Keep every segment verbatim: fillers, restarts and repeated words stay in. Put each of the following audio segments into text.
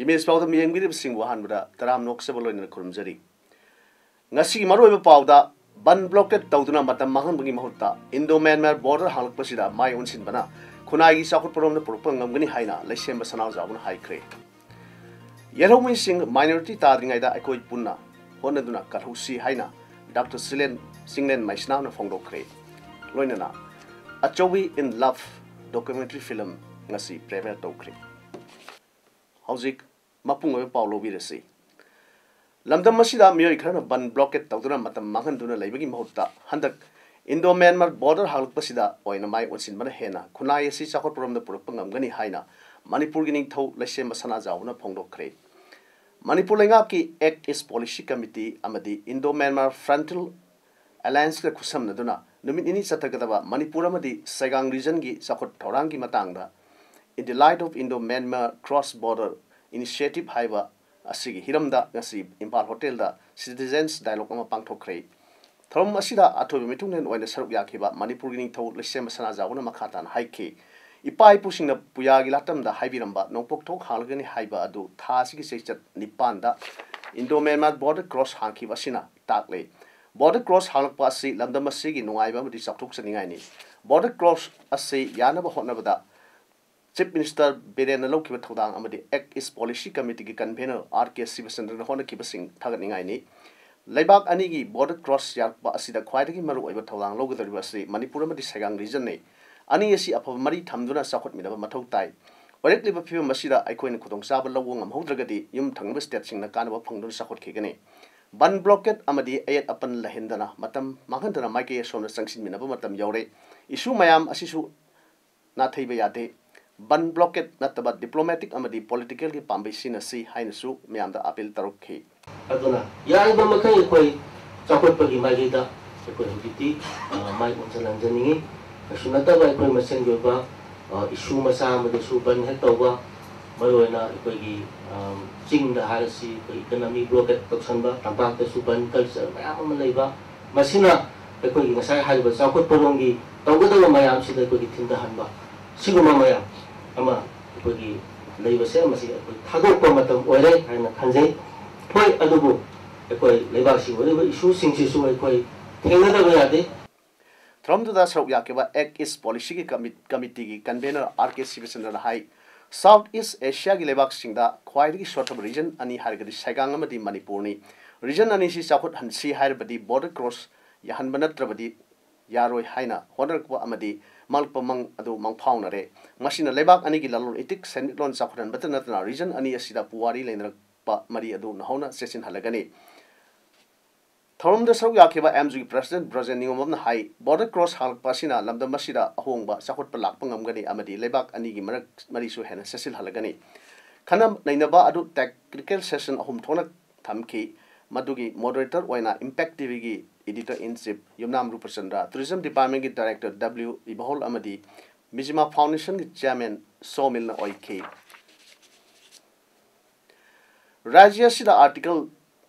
Image ꯄꯥꯎꯗꯝ ꯌꯦꯡꯕꯤꯔꯤꯕꯁꯤꯡꯕꯨ ꯑꯍꯥꯟꯕꯗ ꯇꯔꯥꯝꯅ ꯑꯣꯛꯆꯕ ꯂꯣꯏꯅꯅ ꯈꯨꯔꯨꯝꯖꯔꯤ꯫ ꯉꯁꯤꯒꯤ ꯃꯔꯨꯑꯣꯏꯕ ꯄꯥꯎꯗ, ꯕꯟ ꯕ꯭ꯂꯣꯀꯦꯠ ꯇꯧꯗꯨꯅ ꯃꯇꯝ ꯃꯥꯡꯍꯟꯕꯒꯤ ꯃꯍꯨꯠꯇ ꯏꯟꯗꯣ ꯃ꯭ꯌꯥꯟꯃꯥꯔ ꯕꯣꯔꯗꯔ ꯍꯥꯡꯂꯛꯄꯁꯤꯗ ꯃꯥꯏ ꯑꯣꯟꯁꯤꯟꯕꯅ ꯈꯨꯟꯅꯥꯏꯒꯤ ꯆꯥꯎꯈꯠꯄꯔꯣꯝꯗ ꯄꯨꯔꯛꯄ ꯉꯝꯒꯅꯤ ꯍꯥꯏꯅ ꯂꯩꯁꯦꯝꯕ ꯁꯅꯥꯖꯥꯎꯕꯅ ꯍꯥꯏꯈ꯭ꯔꯦ꯫ ꯌꯦꯜꯍꯧꯃꯤꯁꯤꯡ ꯃꯥꯏꯅꯣꯔꯤꯇꯤ ꯇꯥꯗ꯭ꯔꯤꯉꯩꯗ ꯑꯩꯈꯣꯏ ꯄꯨꯟꯅ ꯍꯣꯠꯅꯗꯨꯅ ꯀꯜꯍꯧꯁꯤ ꯍꯥꯏꯅ ꯗꯥꯛꯇꯔ ꯁꯤꯂꯦꯟ, ꯆꯤꯡꯂꯦꯟ ꯃꯩꯁꯅꯥꯝꯅ ꯐꯣꯡꯗꯣꯛꯈ꯭ꯔꯦ꯫ ꯂꯣꯏꯅꯅ ꯑꯆꯧꯕꯤ ꯏꯟ ꯂꯚ ꯗꯣꯀꯨꯃꯦꯟꯇꯔꯤ ꯐꯤꯂꯝ ꯉꯁꯤ ꯄ꯭ꯔꯤꯃꯤꯌꯔ ꯇꯧꯈ꯭ꯔꯦ꯫ ꯍꯧꯖꯤꯛ ꯃꯄꯨꯡ ꯑꯣꯏꯕ ꯄꯥꯎ ꯂꯧꯕꯤꯔꯁꯤ꯫ ꯂꯝꯗꯝ ꯑꯁꯤꯗ ꯃꯤꯑꯣꯏ ꯈꯔꯅ ꯕꯟ ꯕ꯭ꯂꯣꯀꯦꯠ ꯇꯧꯗꯨꯅ ꯃꯇꯝ ꯃꯥꯡꯍꯟꯗꯨꯅ ꯂꯩꯕꯒꯤ ꯃꯍꯨꯠꯇ ꯍꯟꯗꯛ ꯏꯟꯗꯣ ꯃ꯭ꯌꯥꯟꯃꯥꯔ ꯕꯣꯔꯗꯔ ꯍꯥꯡꯂꯛꯄꯁꯤꯗ ꯑꯣꯏꯅ ꯃꯥꯏ ꯑꯣꯟꯁꯤꯟꯕꯅ ꯍꯦꯟꯅ ꯈꯨꯟꯅꯥꯏ ꯑꯁꯤ ꯆꯥꯎꯈꯠꯄꯔꯣꯝꯗ ꯄꯨꯔꯛꯄ ꯉꯝꯒꯅꯤ ꯍꯥꯏꯅ ꯃꯅꯤꯄꯨꯔꯒꯤ ꯅꯤꯡꯊꯧ ꯂꯩꯁꯦꯝꯕ ꯁꯅꯥꯖꯥꯎꯕꯅ ꯐꯣꯡꯗꯣꯛꯈ꯭ꯔꯦ꯫ ꯃꯅꯤꯄꯨꯔ ꯂꯩꯉꯥꯛꯀꯤ ꯑꯦꯛ ꯏꯁ ꯄꯣꯂꯤꯁꯤ ꯀꯃꯤꯇꯤ ꯑꯃꯗꯤ ꯏꯟꯗꯣ ꯃ꯭ꯌꯥꯟꯃꯥꯔ ꯐ꯭ꯔꯟꯇꯤꯌꯔ ꯑꯦꯂꯥꯌꯟꯁꯀ ꯈꯨꯠꯁꯝꯅꯗꯨꯅ ꯅꯨꯃꯤꯠ ꯅꯤꯅꯤ ꯆꯠꯊꯒꯗꯕ ꯃꯅꯤꯄꯨꯔ ꯑꯃꯗꯤ ꯁꯩꯒꯥꯡ ꯔꯤꯖꯟꯒꯤ ꯆꯥꯎꯈꯠ ꯊꯧꯔꯥꯡꯒꯤ ꯃꯇꯥꯡꯗ In the Light of Indo-Myanmar Cross Border Initiative ꯍꯥꯏꯕ ꯑꯁꯤꯒꯤ ꯍꯤꯔꯝꯗ ꯉꯁꯤ ꯏꯝꯐꯥꯜ ꯍꯣꯇꯦꯜꯗ ꯁꯤꯇꯤꯖꯦꯟꯁ ꯗꯥꯏꯂꯣꯒ ꯑꯃ ꯄꯥꯡꯊꯣꯛꯈ꯭ꯔꯦ꯫ ꯊꯧꯔꯝ ꯑꯁꯤꯗ ꯑꯊꯣꯏꯕ ꯃꯤꯊꯨꯡꯂꯦꯟ ꯑꯣꯏꯅ ꯁꯔꯨꯛ ꯌꯥꯈꯤꯕ ꯃꯅꯤꯄꯨꯔꯒꯤ ꯅꯤꯡꯊꯧ ꯂꯩꯁꯦꯝꯕ ꯁꯅꯥꯖꯥꯎꯕꯅ ꯃꯈꯥ ꯇꯥꯅ ꯍꯥꯏꯈꯤ, ꯏꯄꯥ ꯏꯄꯨꯁꯤꯡꯅ ꯄꯨꯌꯥꯒꯤ ꯂꯥꯇꯝꯗ ꯍꯥꯏꯕꯤꯔꯝꯕ ꯅꯣꯡꯄꯣꯛ ꯊꯣꯡ ꯍꯥꯡꯂꯒꯅꯤ ꯍꯥꯏꯕ ꯑꯗꯨ ꯊꯥ ꯑꯁꯤꯒꯤ ꯆꯩꯆꯠ ꯅꯤꯄꯥꯟꯗ ꯏꯟꯗꯣ ꯃ꯭ꯌꯥꯟꯃꯥꯔ ꯕꯣꯔꯗꯔ ꯀ꯭ꯔꯣꯁ ꯍꯥꯡꯈꯤꯕ ꯑꯁꯤꯅ ꯇꯥꯛꯂꯦ꯫ ꯕꯣꯔꯗꯔ ꯀ꯭ꯔꯣꯁ ꯍꯥꯡꯂꯛꯄ ꯑꯁꯤ ꯂꯝꯗꯝ ꯑꯁꯤꯒꯤ ꯅꯨꯡꯉꯥꯏꯕ ꯑꯃꯗꯤ ꯆꯥꯎꯊꯣꯛꯆꯅꯤꯡꯉꯥꯏꯅꯤ꯫ ꯕꯣꯔꯗꯔ ꯀ꯭ꯔꯣꯁ ꯑꯁꯤ ꯌꯥꯅꯕ ꯍꯣꯠꯅꯕꯗ ꯆꯤꯐ ꯃꯤꯅꯤꯁꯇꯔ ꯕꯤꯔꯦꯟꯅ ꯂꯧꯈꯤꯕ ꯊꯧꯗꯥꯡ ꯑꯃꯗꯤ ꯑꯦꯛ ꯏꯁ ꯄꯣꯂꯤꯁꯤ ꯀꯃꯤꯇꯤꯒꯤ ꯀꯟꯚꯦꯅꯔ ꯑꯥꯔ ꯀꯦ ꯁꯤꯕꯆꯟꯗ꯭ꯔꯅ ꯍꯣꯠꯅꯈꯤꯕꯁꯤꯡ ꯊꯥꯒꯠꯅꯤꯡꯉꯥꯏꯅꯤ꯫ ꯂꯩꯕꯥꯛ ꯑꯅꯤꯒꯤ ꯕꯣꯔꯗꯔ ꯀ꯭ꯔꯣꯁ ꯌꯥꯔꯛꯄ ꯑꯁꯤꯗ ꯈ꯭ꯋꯥꯏꯗꯒꯤ ꯃꯔꯨꯑꯣꯏꯕ ꯊꯧꯗꯥꯡ ꯂꯧꯒꯗꯧꯔꯤꯕ ꯑꯁꯤ ꯃꯅꯤꯄꯨꯔ ꯑꯃꯗꯤ ꯁꯩꯒꯥꯡ ꯔꯤꯖꯟꯅꯤ꯫ ꯑꯅꯤ ꯑꯁꯤ ꯑꯐꯕ ꯃꯔꯤ ꯊꯝꯗꯨꯅ ꯆꯥꯎꯈꯠꯃꯤꯟꯅꯕ ꯃꯊꯧ ꯇꯥꯏ꯫ ꯑꯣꯏꯔꯛꯂꯤꯕ ꯐꯤꯕꯝ ꯑꯁꯤꯗ ꯑꯩꯈꯣꯏꯅ ꯈꯨꯗꯣꯡꯆꯥꯕ ꯂꯧꯕ ꯉꯝꯍꯧꯗ꯭ꯔꯒꯗꯤ ꯌꯨꯝ ꯊꯪꯅꯕ ꯁ꯭ꯇꯦꯠꯁꯤꯡꯅ ꯀꯥꯟꯅꯕ ꯐꯪꯗꯨꯅ ꯆꯥꯎꯈꯠꯈꯤꯒꯅꯤ꯫ ꯕꯟ ꯕ꯭ꯂꯣꯀꯦꯠ ꯑꯃꯗꯤ ꯑꯌꯦꯠ ꯑꯄꯟ ꯂꯩꯍꯟꯗꯅ ꯃꯇꯝ ꯃꯥꯡꯍꯟꯗꯅ ꯃꯥꯏꯀꯩ ꯑꯁꯣꯝꯗ ꯆꯪꯁꯤꯟꯃꯤꯟꯅꯕ ꯃꯇꯝ ꯌꯧꯔꯦ꯫ ꯏꯁꯨ ꯃꯌꯥꯝ ꯑꯁꯤꯁꯨ ꯅꯥꯊꯩꯕ ꯌꯥꯗꯦ꯫ ꯕꯟ ꯕ꯭ꯂꯣꯀꯦꯠ ꯅꯠꯇꯕ ꯗꯤꯄ꯭ꯂꯣꯃꯦꯇꯤꯛ ꯑꯃꯗꯤ ꯄꯣꯂꯤꯇꯤꯀꯦꯜꯒꯤ ꯄꯥꯝꯕꯩ ꯁꯤꯖꯤꯟꯅꯁꯤ ꯍꯥꯏꯅꯁꯨ ꯃꯤꯌꯥꯝꯗ ꯑꯥꯄꯤꯜ ꯇꯧꯔꯛꯈꯤ꯫ ꯑꯗꯨꯅ ꯌꯥꯔꯤꯕ ꯃꯈꯩ ꯑꯩꯈꯣꯏ ꯆꯥꯎꯈꯠꯄꯒꯤ ꯃꯥꯏꯀꯩꯗ ꯑꯩꯈꯣꯏ ꯍꯧꯖꯤꯛꯇꯤ, ꯑ, ꯃꯥꯏ ꯑꯣꯟꯁꯤꯜꯍꯟꯖꯅꯤꯡꯏ꯫ ꯀꯩꯁꯨ ꯅꯠꯇꯕ ꯑꯩꯈꯣꯏ ꯃꯁꯦꯟꯒꯤ ꯑꯣꯏꯕ, ꯑ, issue ꯃꯆꯥ ꯑꯃꯗꯁꯨ ꯕꯟ ꯍꯦꯛ ꯇꯧꯕ, ꯃꯔꯨꯑꯣꯏꯅ ꯑꯩꯈꯣꯏꯒꯤ, ꯑ, ꯆꯤꯡꯗ ꯍꯥꯏꯔꯁꯤ ꯑꯩꯈꯣꯏ economy blockade ꯇꯧꯁꯟꯕ, ꯇꯝꯄꯥꯛꯇꯁꯨ ꯕꯟ culture ꯃꯌꯥꯝ ꯑꯃ ꯂꯩꯕ, ꯃꯁꯤꯅ ꯑꯩꯈꯣꯏꯒꯤ ꯉꯁꯥꯏ ꯍꯥꯏꯔꯤꯕ ꯆꯥꯎꯈꯠꯄꯔꯣꯝꯒꯤ ꯇꯧꯒꯗꯕ ꯃꯌꯥꯝꯁꯤꯗ ꯑꯩꯈꯣꯏꯒꯤ ꯊꯤꯟꯊꯍꯟꯕ, ꯁꯤꯒꯨꯝꯕ ꯃꯌꯥꯝ ꯑꯃ ꯑꯩꯈꯣꯏꯒꯤ ꯂꯩꯕꯁꯦ ꯃꯁꯤ ꯑꯩꯈꯣꯏ ꯊꯥꯗꯣꯛꯄ ꯃꯇꯝ ꯑꯣꯏꯔꯦ ꯍꯥꯏꯅ ꯈꯟꯖꯩ꯫ ꯍꯣꯏ, ꯑꯗꯨꯕꯨ ꯑꯩꯈꯣꯏ ꯂꯩꯕꯥꯛꯁꯤꯒꯤ ꯑꯣꯏꯔꯤꯕ issueꯁꯤꯡꯁꯤꯁꯨ ꯑꯩꯈꯣꯏ ꯊꯦꯡꯅꯗꯕ ꯌꯥꯗꯦ꯫ ꯊꯧꯔꯝꯗꯨꯗ ꯁꯔꯨꯛ ꯌꯥꯈꯤꯕ Act East Policyꯒꯤ ꯀꯃꯤ-, committeeꯒꯤ convener R K ꯁꯤꯕꯆꯟꯗ꯭ꯔꯅ ꯍꯥꯏ, South East Asiaꯒꯤ ꯂꯩꯕꯥꯛꯁꯤꯡꯗ ꯈ꯭ꯋꯥꯏꯗꯒꯤ ꯁꯣꯠꯊꯕ region ꯑꯅꯤ ꯍꯥꯏꯔꯒꯗꯤ ꯁꯥꯏꯒꯥꯡ ꯑꯃꯗꯤ ꯃꯅꯤꯄꯨꯔꯅꯤ꯫ Region ꯑꯅꯤꯁꯤ ꯆꯥꯎꯈꯠꯍꯟꯁꯤ ꯍꯥꯏꯔꯕꯗꯤ border cross ꯌꯥꯍꯟꯕ ꯅꯠꯇ꯭ꯔꯕꯗꯤ ꯌꯥꯔꯣꯏ ꯍꯥꯏꯅ ꯍꯣꯠꯅꯔꯛꯄ ꯑꯃꯗꯤ ꯃꯥꯡꯂꯛꯄ ꯃꯪ ꯑꯗꯨ ꯃꯪꯐꯥꯎꯅꯔꯦ꯫ ꯃꯁꯤꯅ ꯂꯩꯕꯥꯛ ꯑꯅꯤꯒꯤ ꯂꯂꯣꯟ ꯏꯇꯤꯛ ꯁꯦꯟꯃꯤꯠꯂꯣꯟ ꯆꯥꯎꯈꯠꯍꯟꯕꯇ ꯅꯠꯇꯅ region ꯑꯅꯤ ꯑꯁꯤꯗ ꯄꯨꯋꯥꯔꯤ ꯂꯩꯅꯔꯛꯄ ꯃꯔꯤ ꯑꯗꯨ ꯅꯧꯍꯧꯅ ꯆꯦꯠꯁꯤꯟꯍꯜꯂꯒꯅꯤ꯫ ꯊꯧꯔꯝꯗ ꯁꯔꯨꯛ ꯌꯥꯈꯤꯕ ꯑꯦꯝꯖꯨꯒꯤ president ꯕ꯭ꯔꯖꯦꯟ ꯅꯤꯉꯣꯝꯕꯝꯅ ꯍꯥꯏ, border cross ꯍꯥꯡꯂꯛꯄ ꯑꯁꯤꯅ ꯂꯝꯗꯝ ꯑꯁꯤꯗ ꯑꯍꯣꯡꯕ ꯆꯥꯎꯈꯠꯄ ꯂꯥꯛꯄ ꯉꯝꯒꯅꯤ ꯑꯃꯗꯤ ꯂꯩꯕꯥꯛ ꯑꯅꯤꯒꯤ ꯃꯔꯛ ꯃꯔꯤꯁꯨ ꯍꯦꯟꯅ ꯆꯦꯠꯁꯤꯜꯍꯜꯂꯒꯅꯤ꯫ ꯈꯟꯅ ꯅꯩꯅꯕ ꯑꯗꯨ technical session ꯑꯍꯨꯝ ꯊꯣꯛꯅ ꯊꯝꯈꯤ꯫ ꯃꯗꯨꯒꯤ moderator ꯑꯣꯏꯅ Impact TVꯒꯤ editor in chief Yumnam ꯔꯨꯄꯆꯟꯗ꯭ꯔ, tourism departmentꯀꯤ director W ꯏꯕꯍꯣꯜ ꯑꯃꯗꯤ Mijima Foundationꯒꯤ chairman ꯁꯣꯃꯤꯜꯅ ꯑꯣꯏꯈꯤ꯫ ꯔꯥꯖ꯭ꯌ ꯑꯁꯤꯗ article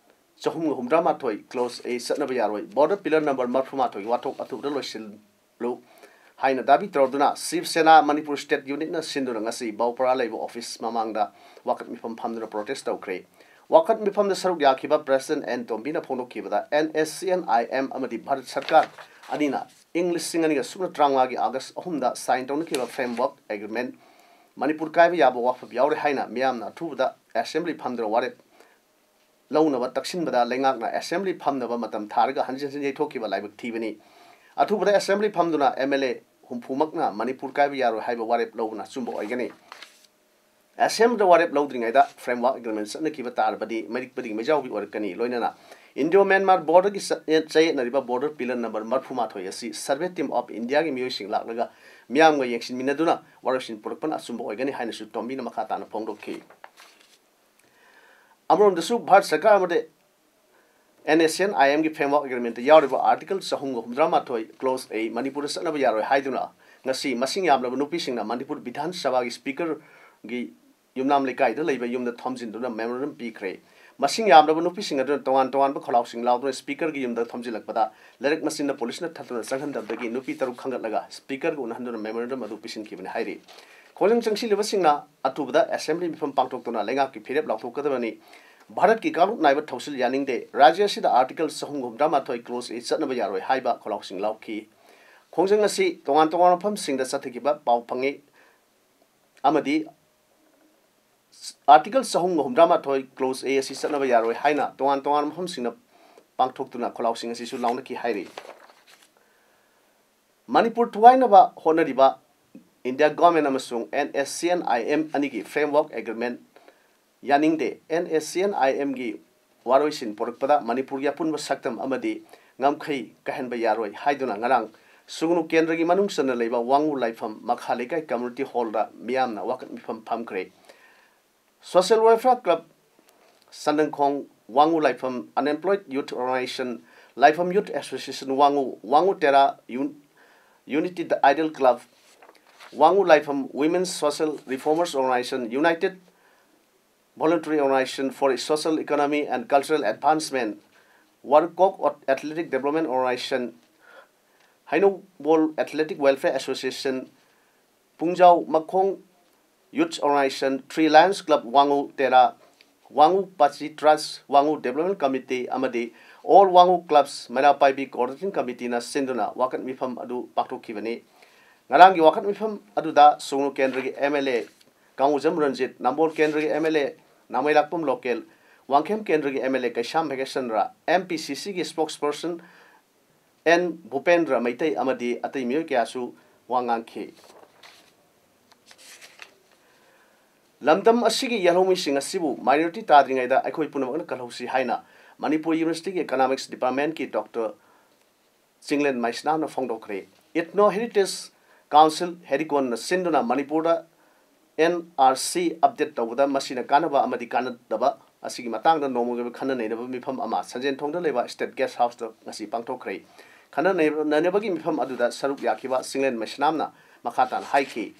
ꯆꯍꯨꯝꯒ ꯍꯨꯝꯗ꯭ꯔꯥ ꯃꯥꯊꯣꯏ clause A ꯆꯠꯅꯕ ꯌꯥꯔꯣꯏ, border pillar number ꯃꯔꯤꯐꯨ ꯃꯥꯊꯣꯏꯒꯤ ꯋꯥꯊꯣꯛ ꯑꯊꯨꯕꯗ ꯂꯣꯏꯁꯤꯜꯂꯨ ꯍꯥꯏꯅ ꯗꯥꯕꯤ ꯇꯧꯗꯨꯅ ꯁꯤꯕ ꯁꯦꯅꯥ ꯃꯅꯤꯄꯨꯔ state unitꯅ ꯁꯤꯟꯗꯨꯅ ꯉꯁꯤ ꯕꯥꯎꯄꯔꯥ ꯂꯩꯕ office ꯃꯃꯥꯡꯗ ꯋꯥꯀꯠ ꯃꯤꯐꯝ ꯐꯝꯗꯨꯅ protest ꯇꯧꯈ꯭ꯔꯦ꯫ ꯋꯥꯀꯠ ꯃꯤꯐꯝꯗ ꯁꯔꯨꯛ ꯌꯥꯈꯤꯕ president ꯑꯦꯟ ꯇꯣꯝꯕꯤꯅ ꯐꯣꯡꯗꯣꯛꯈꯤꯕꯗ, NSCN-IM ꯑꯃꯗꯤ ꯚꯥꯔꯠ ꯁꯔꯀꯥꯔ ꯑꯅꯤꯅ ꯏꯪ ꯂꯤꯁꯤꯡ ꯑꯅꯤꯒ ꯁꯨꯞꯅ ꯇꯔꯥꯃꯉꯥꯒꯤ August ꯑꯍꯨꯝꯗ sign ꯇꯧꯅꯈꯤꯕ framework agreement ꯃꯅꯤꯄꯨꯔ ꯀꯥꯏꯕ ꯌꯥꯕ ꯋꯥꯐꯝ ꯌꯥꯎꯔꯦ ꯍꯥꯏꯅ ꯃꯤꯌꯥꯝꯅ ꯑꯊꯨꯕꯗ assembly ꯐꯝꯗꯨꯅ ꯋꯥꯔꯦꯞ ꯂꯧꯅꯕ ꯇꯛꯁꯤꯟꯕꯗ ꯂꯩꯉꯥꯛꯅ assembly ꯐꯝꯅꯕ ꯃꯇꯝ ꯊꯥꯔꯒ ꯍꯟꯖꯤꯟ ꯍꯟꯖꯤꯟ ꯌꯩꯊꯣꯛꯈꯤꯕ ꯂꯥꯏꯕꯛ ꯊꯤꯕꯅꯤ꯫ ꯑꯊꯨꯕꯗ assembly ꯐꯝꯗꯨꯅ MLA ꯍꯨꯝꯐꯨꯃꯛꯅ ꯃꯅꯤꯄꯨꯔ ꯀꯥꯏꯕ ꯌꯥꯔꯣꯏ ꯍꯥꯏꯕ ꯋꯥꯔꯦꯞ ꯂꯧꯕꯅ ꯑꯆꯨꯝꯕ ꯑꯣꯏꯒꯅꯤ꯫ Assemblyꯗ ꯋꯥꯔꯦꯞ ꯂꯧꯗ꯭ꯔꯤꯉꯩꯗ framework agreement ꯆꯠꯅꯈꯤꯕ ꯇꯥꯔꯕꯗꯤ ꯃꯩꯔꯤꯛꯄꯗꯒꯤ ꯃꯩꯖꯥꯎꯕꯤ ꯑꯣꯏꯔꯛꯀꯅꯤ꯫ ꯂꯣꯏꯅꯅ Indo-Myanmar borderꯒꯤ ꯆꯠ-, ꯆꯌꯦꯠꯅꯔꯤꯕ border pillar number ꯃꯔꯤꯐꯨ ꯃꯥꯊꯣꯏ ꯑꯁꯤ Survey Team of Indiaꯒꯤ ꯃꯤꯑꯣꯏꯁꯤꯡ ꯂꯥꯛꯂꯒ ꯃꯤꯌꯥꯝꯒ ꯌꯦꯡꯁꯤꯟꯃꯤꯟꯅꯗꯨꯅ ꯋꯥꯔꯦꯞꯁꯤꯡ ꯄꯨꯔꯛꯄꯅ ꯑꯆꯨꯝꯕ ꯑꯣꯏꯒꯅꯤ ꯍꯥꯏꯅꯁꯨ ꯇꯣꯝꯕꯤꯅ ꯃꯈꯥ ꯇꯥꯅ ꯐꯣꯡꯗꯣꯛꯈꯤ꯫ ꯑꯃꯔꯣꯝꯗꯁꯨ ꯚꯥꯔꯠ ꯁꯔꯀꯥꯔ ꯑꯃꯗꯤ NSCN-IM-ꯒꯤ framework agreement-ꯇ ꯌꯥꯎꯔꯤꯕ Article ꯆꯍꯨꯝꯒ ꯍꯨꯝꯗ꯭ꯔꯥ ꯃꯥꯊꯣꯏ Clause A ꯃꯅꯤꯄꯨꯔꯗ ꯆꯠꯅꯕ ꯌꯥꯔꯣꯏ ꯍꯥꯏꯗꯨꯅ ꯉꯁꯤ ꯃꯁꯤꯡ ꯌꯥꯝꯂꯕ ꯅꯨꯄꯤꯁꯤꯡꯅ ꯃꯅꯤꯄꯨꯔ ꯕꯤꯙꯥꯟ ꯁꯚꯥꯒꯤ Speaker-ꯒꯤ ꯌꯨꯝꯅꯥꯝ ꯂꯩꯀꯥꯏꯗ ꯂꯩꯕ ꯌꯨꯝꯗ ꯊꯣꯝꯖꯤꯟꯗꯨꯅ memorandum ꯄꯤꯈ꯭ꯔꯦ꯫ ꯃꯁꯤꯡ ꯌꯥꯝꯂꯕ ꯅꯨꯄꯤꯁꯤꯡ ꯑꯗꯨꯅ ꯇꯣꯉꯥꯟ ꯇꯣꯉꯥꯟꯕ ꯈꯣꯜꯂꯥꯎꯁꯤꯡ ꯂꯥꯎꯗꯨꯅ Speaker-ꯒꯤ ꯌꯨꯝꯗ ꯊꯣꯝꯖꯤꯜꯂꯛꯄꯗ ꯂꯩꯔꯛ ꯃꯆꯤꯟꯗ ꯄꯨꯂꯤꯁꯅ ꯊꯠꯇꯨꯅ ꯆꯪꯍꯟꯗꯕꯗꯒꯤ ꯅꯨꯄꯤ ꯇꯔꯨꯛ ꯈꯟꯒꯠꯂꯒ Speaker-ꯒ ꯎꯅꯍꯟꯗꯨꯅ memorandum ꯑꯗꯨ ꯄꯤꯁꯤꯟꯈꯤꯕꯅꯤ ꯍꯥꯏꯔꯤ꯫ ꯈꯣꯡꯖꯪ ꯆꯪꯁꯤꯜꯂꯤꯕꯁꯤꯡꯅ ꯑꯊꯨꯕꯗ Assembly ꯃꯤꯐꯝ ꯄꯥꯡꯊꯣꯛꯇꯨꯅ ꯂꯩꯉꯥꯛꯀꯤ ꯐꯤꯔꯦꯞ ꯂꯥꯎꯊꯣꯛꯀꯗꯕꯅꯤ꯫ ꯚꯥꯔꯠꯀꯤ ꯀꯥꯡꯂꯨꯞ ꯅꯥꯏꯕ ꯊꯧꯁꯤꯜ ꯌꯥꯅꯤꯡꯗꯦ꯫ ꯔꯥꯖ꯭ꯌ ꯑꯁꯤꯗ Article ꯆꯍꯨꯝꯒ ꯍꯨꯝꯗ꯭ꯔꯥ ꯃꯥꯊꯣꯏ Clause A ꯆꯠꯅꯕ ꯌꯥꯔꯣꯏ ꯍꯥꯏꯕ ꯈꯣꯜꯂꯥꯎꯁꯤꯡ ꯂꯥꯎꯈꯤ꯫ ꯈꯣꯡꯖꯪ ꯑꯁꯤ ꯇꯣꯉꯥꯟ ꯇꯣꯉꯥꯟꯕ ꯃꯐꯝꯁꯤꯡꯗ ꯆꯠꯊꯈꯤꯕ ꯄꯥꯎ ꯐꯪꯉꯤ ꯑꯃꯗꯤ Article ꯆꯍꯨꯝꯒ ꯍꯨꯝꯗ꯭ꯔꯥ ꯃꯥꯊꯣꯏ Clause A ꯑꯁꯤ ꯆꯠꯅꯕ ꯌꯥꯔꯣꯏ ꯍꯥꯏꯅ ꯇꯣꯉꯥꯟ ꯇꯣꯉꯥꯟꯕ ꯃꯐꯝꯁꯤꯡꯗ ꯄꯥꯡꯊꯣꯛꯇꯨꯅ ꯈꯣꯜꯂꯥꯎꯁꯤꯡ ꯑꯁꯤꯁꯨ ꯂꯥꯎꯅꯈꯤ ꯍꯥꯏꯔꯤ꯫ ꯃꯅꯤꯄꯨꯔ ꯊꯨꯒꯥꯏꯅꯕ ꯍꯣꯠꯅꯔꯤꯕ India Government ꯑꯃꯁꯨꯡ NSCN-IM ꯑꯅꯤꯒꯤ framework agreement ꯌꯥꯅꯤꯡꯗꯦ꯫ NSCN-IM-ꯒꯤ ꯋꯥꯔꯣꯏꯁꯤꯟ ꯄꯨꯔꯛꯄꯗ ꯃꯅꯤꯄꯨꯔꯒꯤ ꯑꯄꯨꯟꯕ ꯁꯛꯇꯝ ꯑꯃꯗꯤ ꯉꯝꯈꯩ ꯀꯥꯏꯍꯟꯕ ꯌꯥꯔꯣꯏ ꯍꯥꯏꯗꯨꯅ ꯉꯔꯥꯡ ꯁꯨꯒꯅꯨ ꯀꯦꯟꯗ꯭ꯔꯒꯤ ꯃꯅꯨꯡ ꯆꯟꯅ ꯂꯩꯕ ꯋꯥꯉꯨ ꯂꯥꯏꯐꯝ ꯃꯈꯥ ꯂꯩꯀꯥꯏ community hall-ꯗ ꯃꯤꯌꯥꯝꯅ ꯋꯥꯀꯠ ꯃꯤꯐꯝ ꯐꯝꯈ꯭ꯔꯦ꯫ Social Welfare Club ꯁꯟꯗꯪꯈꯣꯡ, ꯋꯥꯉꯨ ꯂꯥꯏꯐꯝ Unemployed Youth Organization, ꯂꯥꯏꯐꯝ Youth Association ꯋꯥꯉꯨ, ꯋꯥꯉꯨ ꯇꯦꯔꯥ, Un-, United Idol Club, ꯋꯥꯉꯨ ꯂꯥꯏꯐꯝ Women's Social Reformers Organization, United Voluntary Organization for Social Economy and Cultural Advancement, ꯋꯥꯔꯨꯀꯣꯛ Athletic Development Organization, ꯍꯩꯅꯧꯕꯣꯜ Athletic Welfare Association, ꯄꯨꯡꯖꯥꯎ ꯃꯈꯣꯡ Youth Organization, Three Lions Club ꯋꯥꯉꯨ ꯇꯦꯔꯥ, ꯋꯥꯉꯨ ꯄꯥꯆꯤ Trust, ꯋꯥꯉꯨ Development Committee ꯑꯃꯗꯤ All ꯋꯥꯉꯨ Clubs ꯃꯩꯔꯥ ꯄꯥꯏꯕꯤ Coordinating Committee-ꯅ ꯁꯤꯟꯗꯨꯅ ꯋꯥꯀꯠ ꯃꯤꯐꯝ ꯑꯗꯨ ꯄꯥꯡꯊꯣꯛꯈꯤꯕꯅꯤ꯫ ꯉꯔꯥꯡꯒꯤ ꯋꯥꯀꯠ ꯃꯤꯐꯝ ꯑꯗꯨꯗ ꯁꯨꯒꯅꯨ ꯀꯦꯟꯗ꯭ꯔꯒꯤ MLA ꯀꯥꯡꯉꯨꯖꯝ ꯔꯟꯖꯤꯠ, ꯅꯝꯕꯣꯜ ꯀꯦꯟꯗ꯭ꯔꯒꯤ MLA ꯅꯥꯃꯩꯔꯥꯛꯄꯝ ꯂꯣꯀꯦꯜ, ꯋꯥꯡꯈꯦꯝ ꯀꯦꯟꯗ꯭ꯔꯒꯤ MLA ꯀꯩꯁꯥꯝ ꯚꯦꯡꯀꯦꯁꯟꯗ꯭ꯔ, MPCC-ꯒꯤ spokesperson N ꯚꯨꯄꯦꯟꯗ꯭ꯔ ꯃꯩꯇꯩ ꯑꯃꯗꯤ ꯑꯇꯩ ꯃꯤꯑꯣꯏ ꯀꯌꯥꯁꯨ ꯋꯥ ꯉꯥꯡꯈꯤ꯫ ꯂꯝꯗꯝ ꯑꯁꯤꯒꯤ ꯌꯦꯜꯍꯧꯃꯤꯁꯤꯡ ꯑꯁꯤꯕꯨ minority ꯇꯥꯗ꯭ꯔꯤꯉꯩꯗ ꯑꯩꯈꯣꯏ ꯄꯨꯝꯅꯃꯛꯅ ꯀꯜꯍꯧꯁꯤ ꯍꯥꯏꯅ Manipur University-ꯒꯤ Economics Department-ꯀꯤ Doctor Chinglen ꯃꯩꯁꯅꯥꯝꯅ ꯐꯣꯡꯗꯣꯛꯈ꯭ꯔꯦ꯫ Ethno Heritage Council, ꯍꯦꯔꯤꯀꯣꯟꯅ ꯁꯤꯟꯗꯨꯅ ꯃꯅꯤꯄꯨꯔꯗ NRC update ꯇꯧꯕꯗ ꯃꯁꯤꯅ ꯀꯥꯟꯅꯕ ꯑꯃꯗꯤ ꯀꯥꯟꯅꯗꯕ ꯑꯁꯤꯒꯤ ꯃꯇꯥꯡꯗ ꯅꯣꯡꯃꯒꯤ ꯑꯣꯏꯕ ꯈꯟꯅ ꯅꯩꯅꯕ ꯃꯤꯐꯝ ꯑꯃ ꯁꯟꯖꯦꯟ ꯊꯣꯡꯗ ꯂꯩꯕ ꯁ꯭ꯇꯦꯠ ꯒꯦꯁ ꯍꯥꯎꯁꯇ ꯉꯁꯤ ꯄꯥꯡꯊꯣꯛꯈ꯭ꯔꯦ꯫ ꯈꯟꯅ ꯅꯩꯅꯕꯒꯤ ꯃꯤꯐꯝ ꯑꯗꯨꯗ ꯁꯔꯨꯛ ꯌꯥꯈꯤꯕ ꯆꯤꯡꯂꯦꯟ ꯃꯩꯁꯅꯥꯝꯅ ꯃꯈꯥ ꯇꯥꯅ ꯍꯥꯏꯈꯤ꯫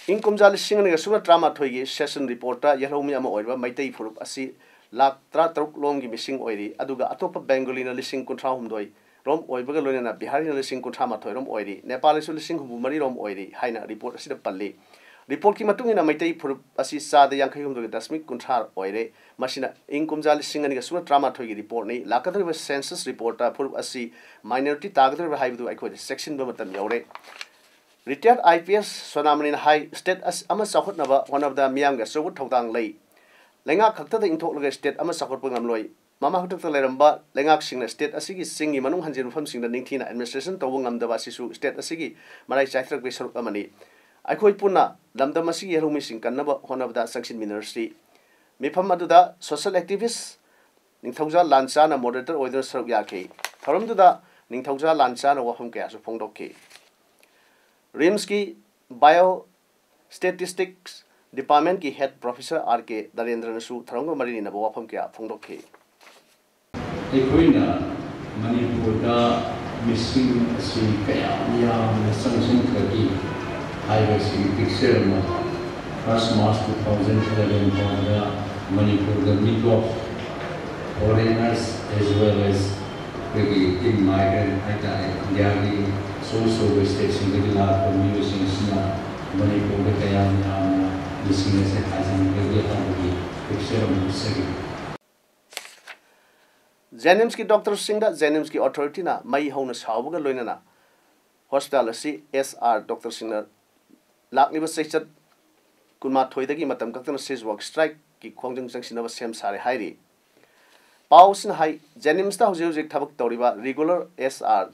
ꯏꯪ ꯀꯨꯝꯖꯥ ꯂꯤꯁꯤꯡ ꯑꯅꯤꯒ ꯁꯨꯞꯅ ꯇꯔꯥꯃꯥꯊꯣꯏꯒꯤ ꯁꯦꯁꯟ ꯔꯤꯄꯣꯔꯠꯇ ꯌꯦꯜꯍꯧꯃꯤ ꯑꯃ ꯑꯣꯏꯔꯤꯕ ꯃꯩꯇꯩ ꯐꯨꯔꯨꯞ ꯑꯁꯤ ꯂꯥꯈ ꯇꯔꯥꯇꯔꯨꯛ ꯂꯣꯝꯒꯤ ꯃꯤꯁꯤꯡ ꯑꯣꯏꯔꯤ, ꯑꯗꯨꯒ ꯑꯇꯣꯞꯄ ꯕꯦꯡꯒꯣꯂꯤꯅ ꯂꯤꯁꯤꯡ ꯀꯨꯟꯊ꯭ꯔꯥꯍꯨꯝꯗꯣꯏ ꯔꯣꯝ ꯑꯣꯏꯕꯒ ꯂꯣꯏꯅꯅ ꯕꯤꯍꯥꯔꯤꯅ ꯂꯤꯁꯤꯡ ꯀꯨꯟꯊ꯭ꯔꯥ ꯃꯥꯊꯣꯏ ꯔꯣꯝ ꯑꯣꯏꯔꯤ, ꯅꯦꯄꯥꯂꯤꯁꯨ ꯂꯤꯁꯤꯡ ꯍꯨꯝꯐꯨ ꯃꯔꯤ ꯔꯣꯝ ꯑꯣꯏꯔꯤ ꯍꯥꯏꯅ ꯔꯤꯄꯣꯔꯠ ꯑꯁꯤꯗ ꯄꯜꯂꯤ꯫ ꯔꯤꯄꯣꯔꯠꯀꯤ ꯃꯇꯨꯡ ꯏꯟꯅ ꯃꯩꯇꯩ ꯐꯨꯔꯨꯞ ꯑꯁꯤ ꯆꯥꯗ ꯌꯥꯡꯈꯩ ꯍꯨꯝꯗꯣꯏ ꯗꯁꯃꯤꯛ ꯀꯨꯟꯊ꯭ꯔꯥ ꯑꯣꯏꯔꯦ꯫ ꯃꯁꯤꯅ ꯏꯪ ꯀꯨꯝꯖꯥ ꯂꯤꯁꯤꯡ ꯑꯅꯤꯒ ꯁꯨꯞꯅ ꯇꯔꯥꯃꯥꯊꯣꯏꯒꯤ ꯔꯤꯄꯣꯔꯠꯅꯤ꯫ ꯂꯥꯛꯀꯗꯧꯔꯤꯕ ꯁꯦꯟꯁꯁ ꯔꯤꯄꯣꯔꯠꯇ ꯐꯨꯔꯨꯞ ꯑꯁꯤ ꯃꯥꯏꯅꯣꯔꯤꯇꯤ ꯇꯥꯒꯗꯧꯔꯤꯕ꯭ꯔꯥ ꯍꯥꯏꯕꯗꯨ ꯑꯩꯈꯣꯏꯗ ꯆꯦꯛꯁꯤꯟꯕ ꯃꯇꯝ ꯌꯧꯔꯦ꯫ ꯔꯤꯇꯥꯌꯔꯗ I P S ꯁꯣꯅꯥꯃꯅꯤꯅ high, state ꯑꯁ-, ꯑꯃ ꯆꯥꯎꯈꯠꯅꯕ ꯍꯣꯠꯅꯕꯗ ꯃꯤꯌꯥꯝꯒꯤ ꯑꯆꯧꯕ ꯊꯧꯗꯥꯡ ꯂꯩ꯫ ꯂꯩꯉꯥꯛ ꯈꯛꯇꯗ ꯏꯟꯊꯣꯛꯂꯒ ꯁ꯭ꯇꯦꯠ ꯑꯃ ꯆꯥꯎꯈꯠꯄ ꯉꯝꯂꯣꯏ꯫ ꯃꯃꯥ ꯍꯥꯛꯇꯛꯇ ꯂꯩꯔꯝꯕ ꯂꯩꯉꯥꯛꯁꯤꯡꯅ ꯁ꯭ꯇꯦꯠ ꯑꯁꯤꯒꯤ ꯆꯤꯡꯒꯤ ꯃꯅꯨꯡ ꯍꯟꯖꯤꯟꯕ ꯃꯐꯝꯁꯤꯡꯗ ꯅꯤꯡꯊꯤꯅ ꯑꯦꯗꯃꯤꯅꯤꯁꯇ꯭ꯔꯦꯁꯟ ꯇꯧꯕ ꯉꯝꯗꯕ ꯑꯁꯤꯁꯨ ꯁ꯭ꯇꯦꯠ ꯑꯁꯤꯒꯤ ꯃꯔꯥꯏ ꯆꯥꯏꯊꯔꯛꯄꯒꯤ ꯁꯔꯨꯛ ꯑꯃꯅꯤ꯫ ꯑꯩꯈꯣꯏ ꯄꯨꯟꯅ ꯂꯝꯗꯝ ꯑꯁꯤꯒꯤ ꯌꯦꯜꯍꯧꯃꯤꯁꯤꯡ ꯀꯟꯅꯕ ꯍꯣꯠꯅꯕꯗ ꯆꯪꯁꯤꯟꯃꯤꯟꯅꯔꯁꯤ꯫ ꯃꯤꯐꯝ ꯑꯗꯨꯗ ꯁꯣꯁꯤꯌꯦꯜ ꯑꯦꯛꯇꯤꯚꯤꯁ ꯅꯤꯡꯊꯧꯖꯥ ꯂꯥꯟꯆꯥꯅ ꯃꯣꯗꯔꯦꯇꯔ ꯑꯣꯏꯗꯨꯅ ꯁꯔꯨꯛ ꯌꯥꯈꯤ꯫ ꯊꯧꯔꯝꯗꯨꯗ ꯅꯤꯡꯊꯧꯖꯥ ꯂꯥꯟꯆꯥꯅ ꯋꯥꯐꯝ ꯀꯌꯥꯁꯨ ꯐꯣꯡꯗꯣꯛꯈꯤ꯫ ꯔꯤꯝꯁꯀꯤ ꯕꯥꯏꯑꯣ ꯁ꯭ꯇꯦꯇꯤꯁꯇꯤꯛꯁ ꯗꯤꯄꯥꯔꯠꯃꯦꯟꯠꯀꯤ ꯍꯦꯗ ꯄ꯭ꯔꯣꯐꯦꯁꯔ ꯑꯥꯔ ꯀꯦ ꯅꯔꯦꯟꯗ꯭ꯔꯅꯁꯨ ꯊꯧꯔꯝꯒ ꯃꯔꯤ ꯂꯩꯅꯕ ꯋꯥꯐꯝ ꯀꯌꯥ ꯐꯣꯡꯗꯣꯛꯈꯤ꯫ ꯑꯩꯈꯣꯏꯅ ꯃꯅꯤꯄꯨꯔꯗ ꯃꯤꯁꯤꯡ ꯑꯁꯤ ꯀꯌꯥꯝ ꯌꯥꯝꯅ ꯆꯪꯁꯤꯟꯈ꯭ꯔꯒꯦ ꯍꯥꯏꯕꯁꯤꯒꯤ ꯄꯤꯛꯆꯔ ꯑꯃ, first March two thousand eleven ꯐꯥꯎꯕꯗ ꯃꯅꯤꯄꯨꯔꯗ mix of foreigners as well as ꯑꯩꯈꯣꯏꯒꯤ immigrant ꯍꯥꯏꯇꯥꯔꯦ, ꯏꯟꯗꯤꯌꯥꯒꯤ ꯑꯆꯧ ꯑꯆꯧꯕ ꯁ꯭ꯇꯦꯠꯁꯤꯡꯗꯒꯤ ꯂꯥꯛꯄ ꯃꯤꯑꯣꯏꯁꯤꯡꯁꯤꯅ ꯃꯅꯤꯄꯨꯔꯗ ꯀꯌꯥꯝ ꯌꯥꯝꯅ ꯃꯤꯁꯤꯡ ꯑꯁꯦ ꯍꯥꯏꯖꯤꯟꯈ꯭ꯔꯒꯦ ꯍꯥꯏꯕꯒꯤ ꯄꯤꯛꯆꯔ ꯑꯃ ꯎꯠꯆꯔꯤ꯫ ꯖꯦꯅꯤꯝꯁꯀꯤ ꯗꯣꯛꯇꯔꯁꯤꯡꯗ ꯖꯦꯅꯤꯝꯁꯀꯤ ꯑꯣꯊꯣꯔꯤꯇꯤꯅ ꯃꯩ ꯍꯧꯅ ꯁꯥꯎꯕꯒ ꯂꯣꯏꯅꯅ ꯍꯣꯁꯄꯤꯇꯥꯜ ꯑꯁꯤ ꯑꯦꯁ ꯑꯥꯔ ꯗꯣꯛꯇꯔꯁꯤꯡꯅ ꯂꯥꯛꯂꯤꯕ ꯆꯩꯆꯠ ꯀꯨꯟꯃꯥꯊꯣꯏꯗꯒꯤ ꯃꯇꯝ ꯀꯛꯇꯅ ꯁꯤꯖ ꯋꯥꯛ ꯁ꯭ꯇ꯭ꯔꯥꯏꯛꯀꯤ ꯈꯣꯡꯖꯪ ꯆꯪꯁꯤꯟꯅꯕ ꯁꯦꯝ ꯁꯥꯔꯦ ꯍꯥꯏꯔꯤ꯫ ꯄꯥꯎ ꯑꯁꯤꯅ ꯍꯥꯏ, ꯖꯦꯅꯤꯝꯁꯇ ꯍꯧꯖꯤꯛ ꯍꯧꯖꯤꯛ ꯊꯕꯛ ꯇꯧꯔꯤꯕ ꯔꯤꯒꯨꯂꯔ ꯑꯦꯁ ꯑꯥꯔ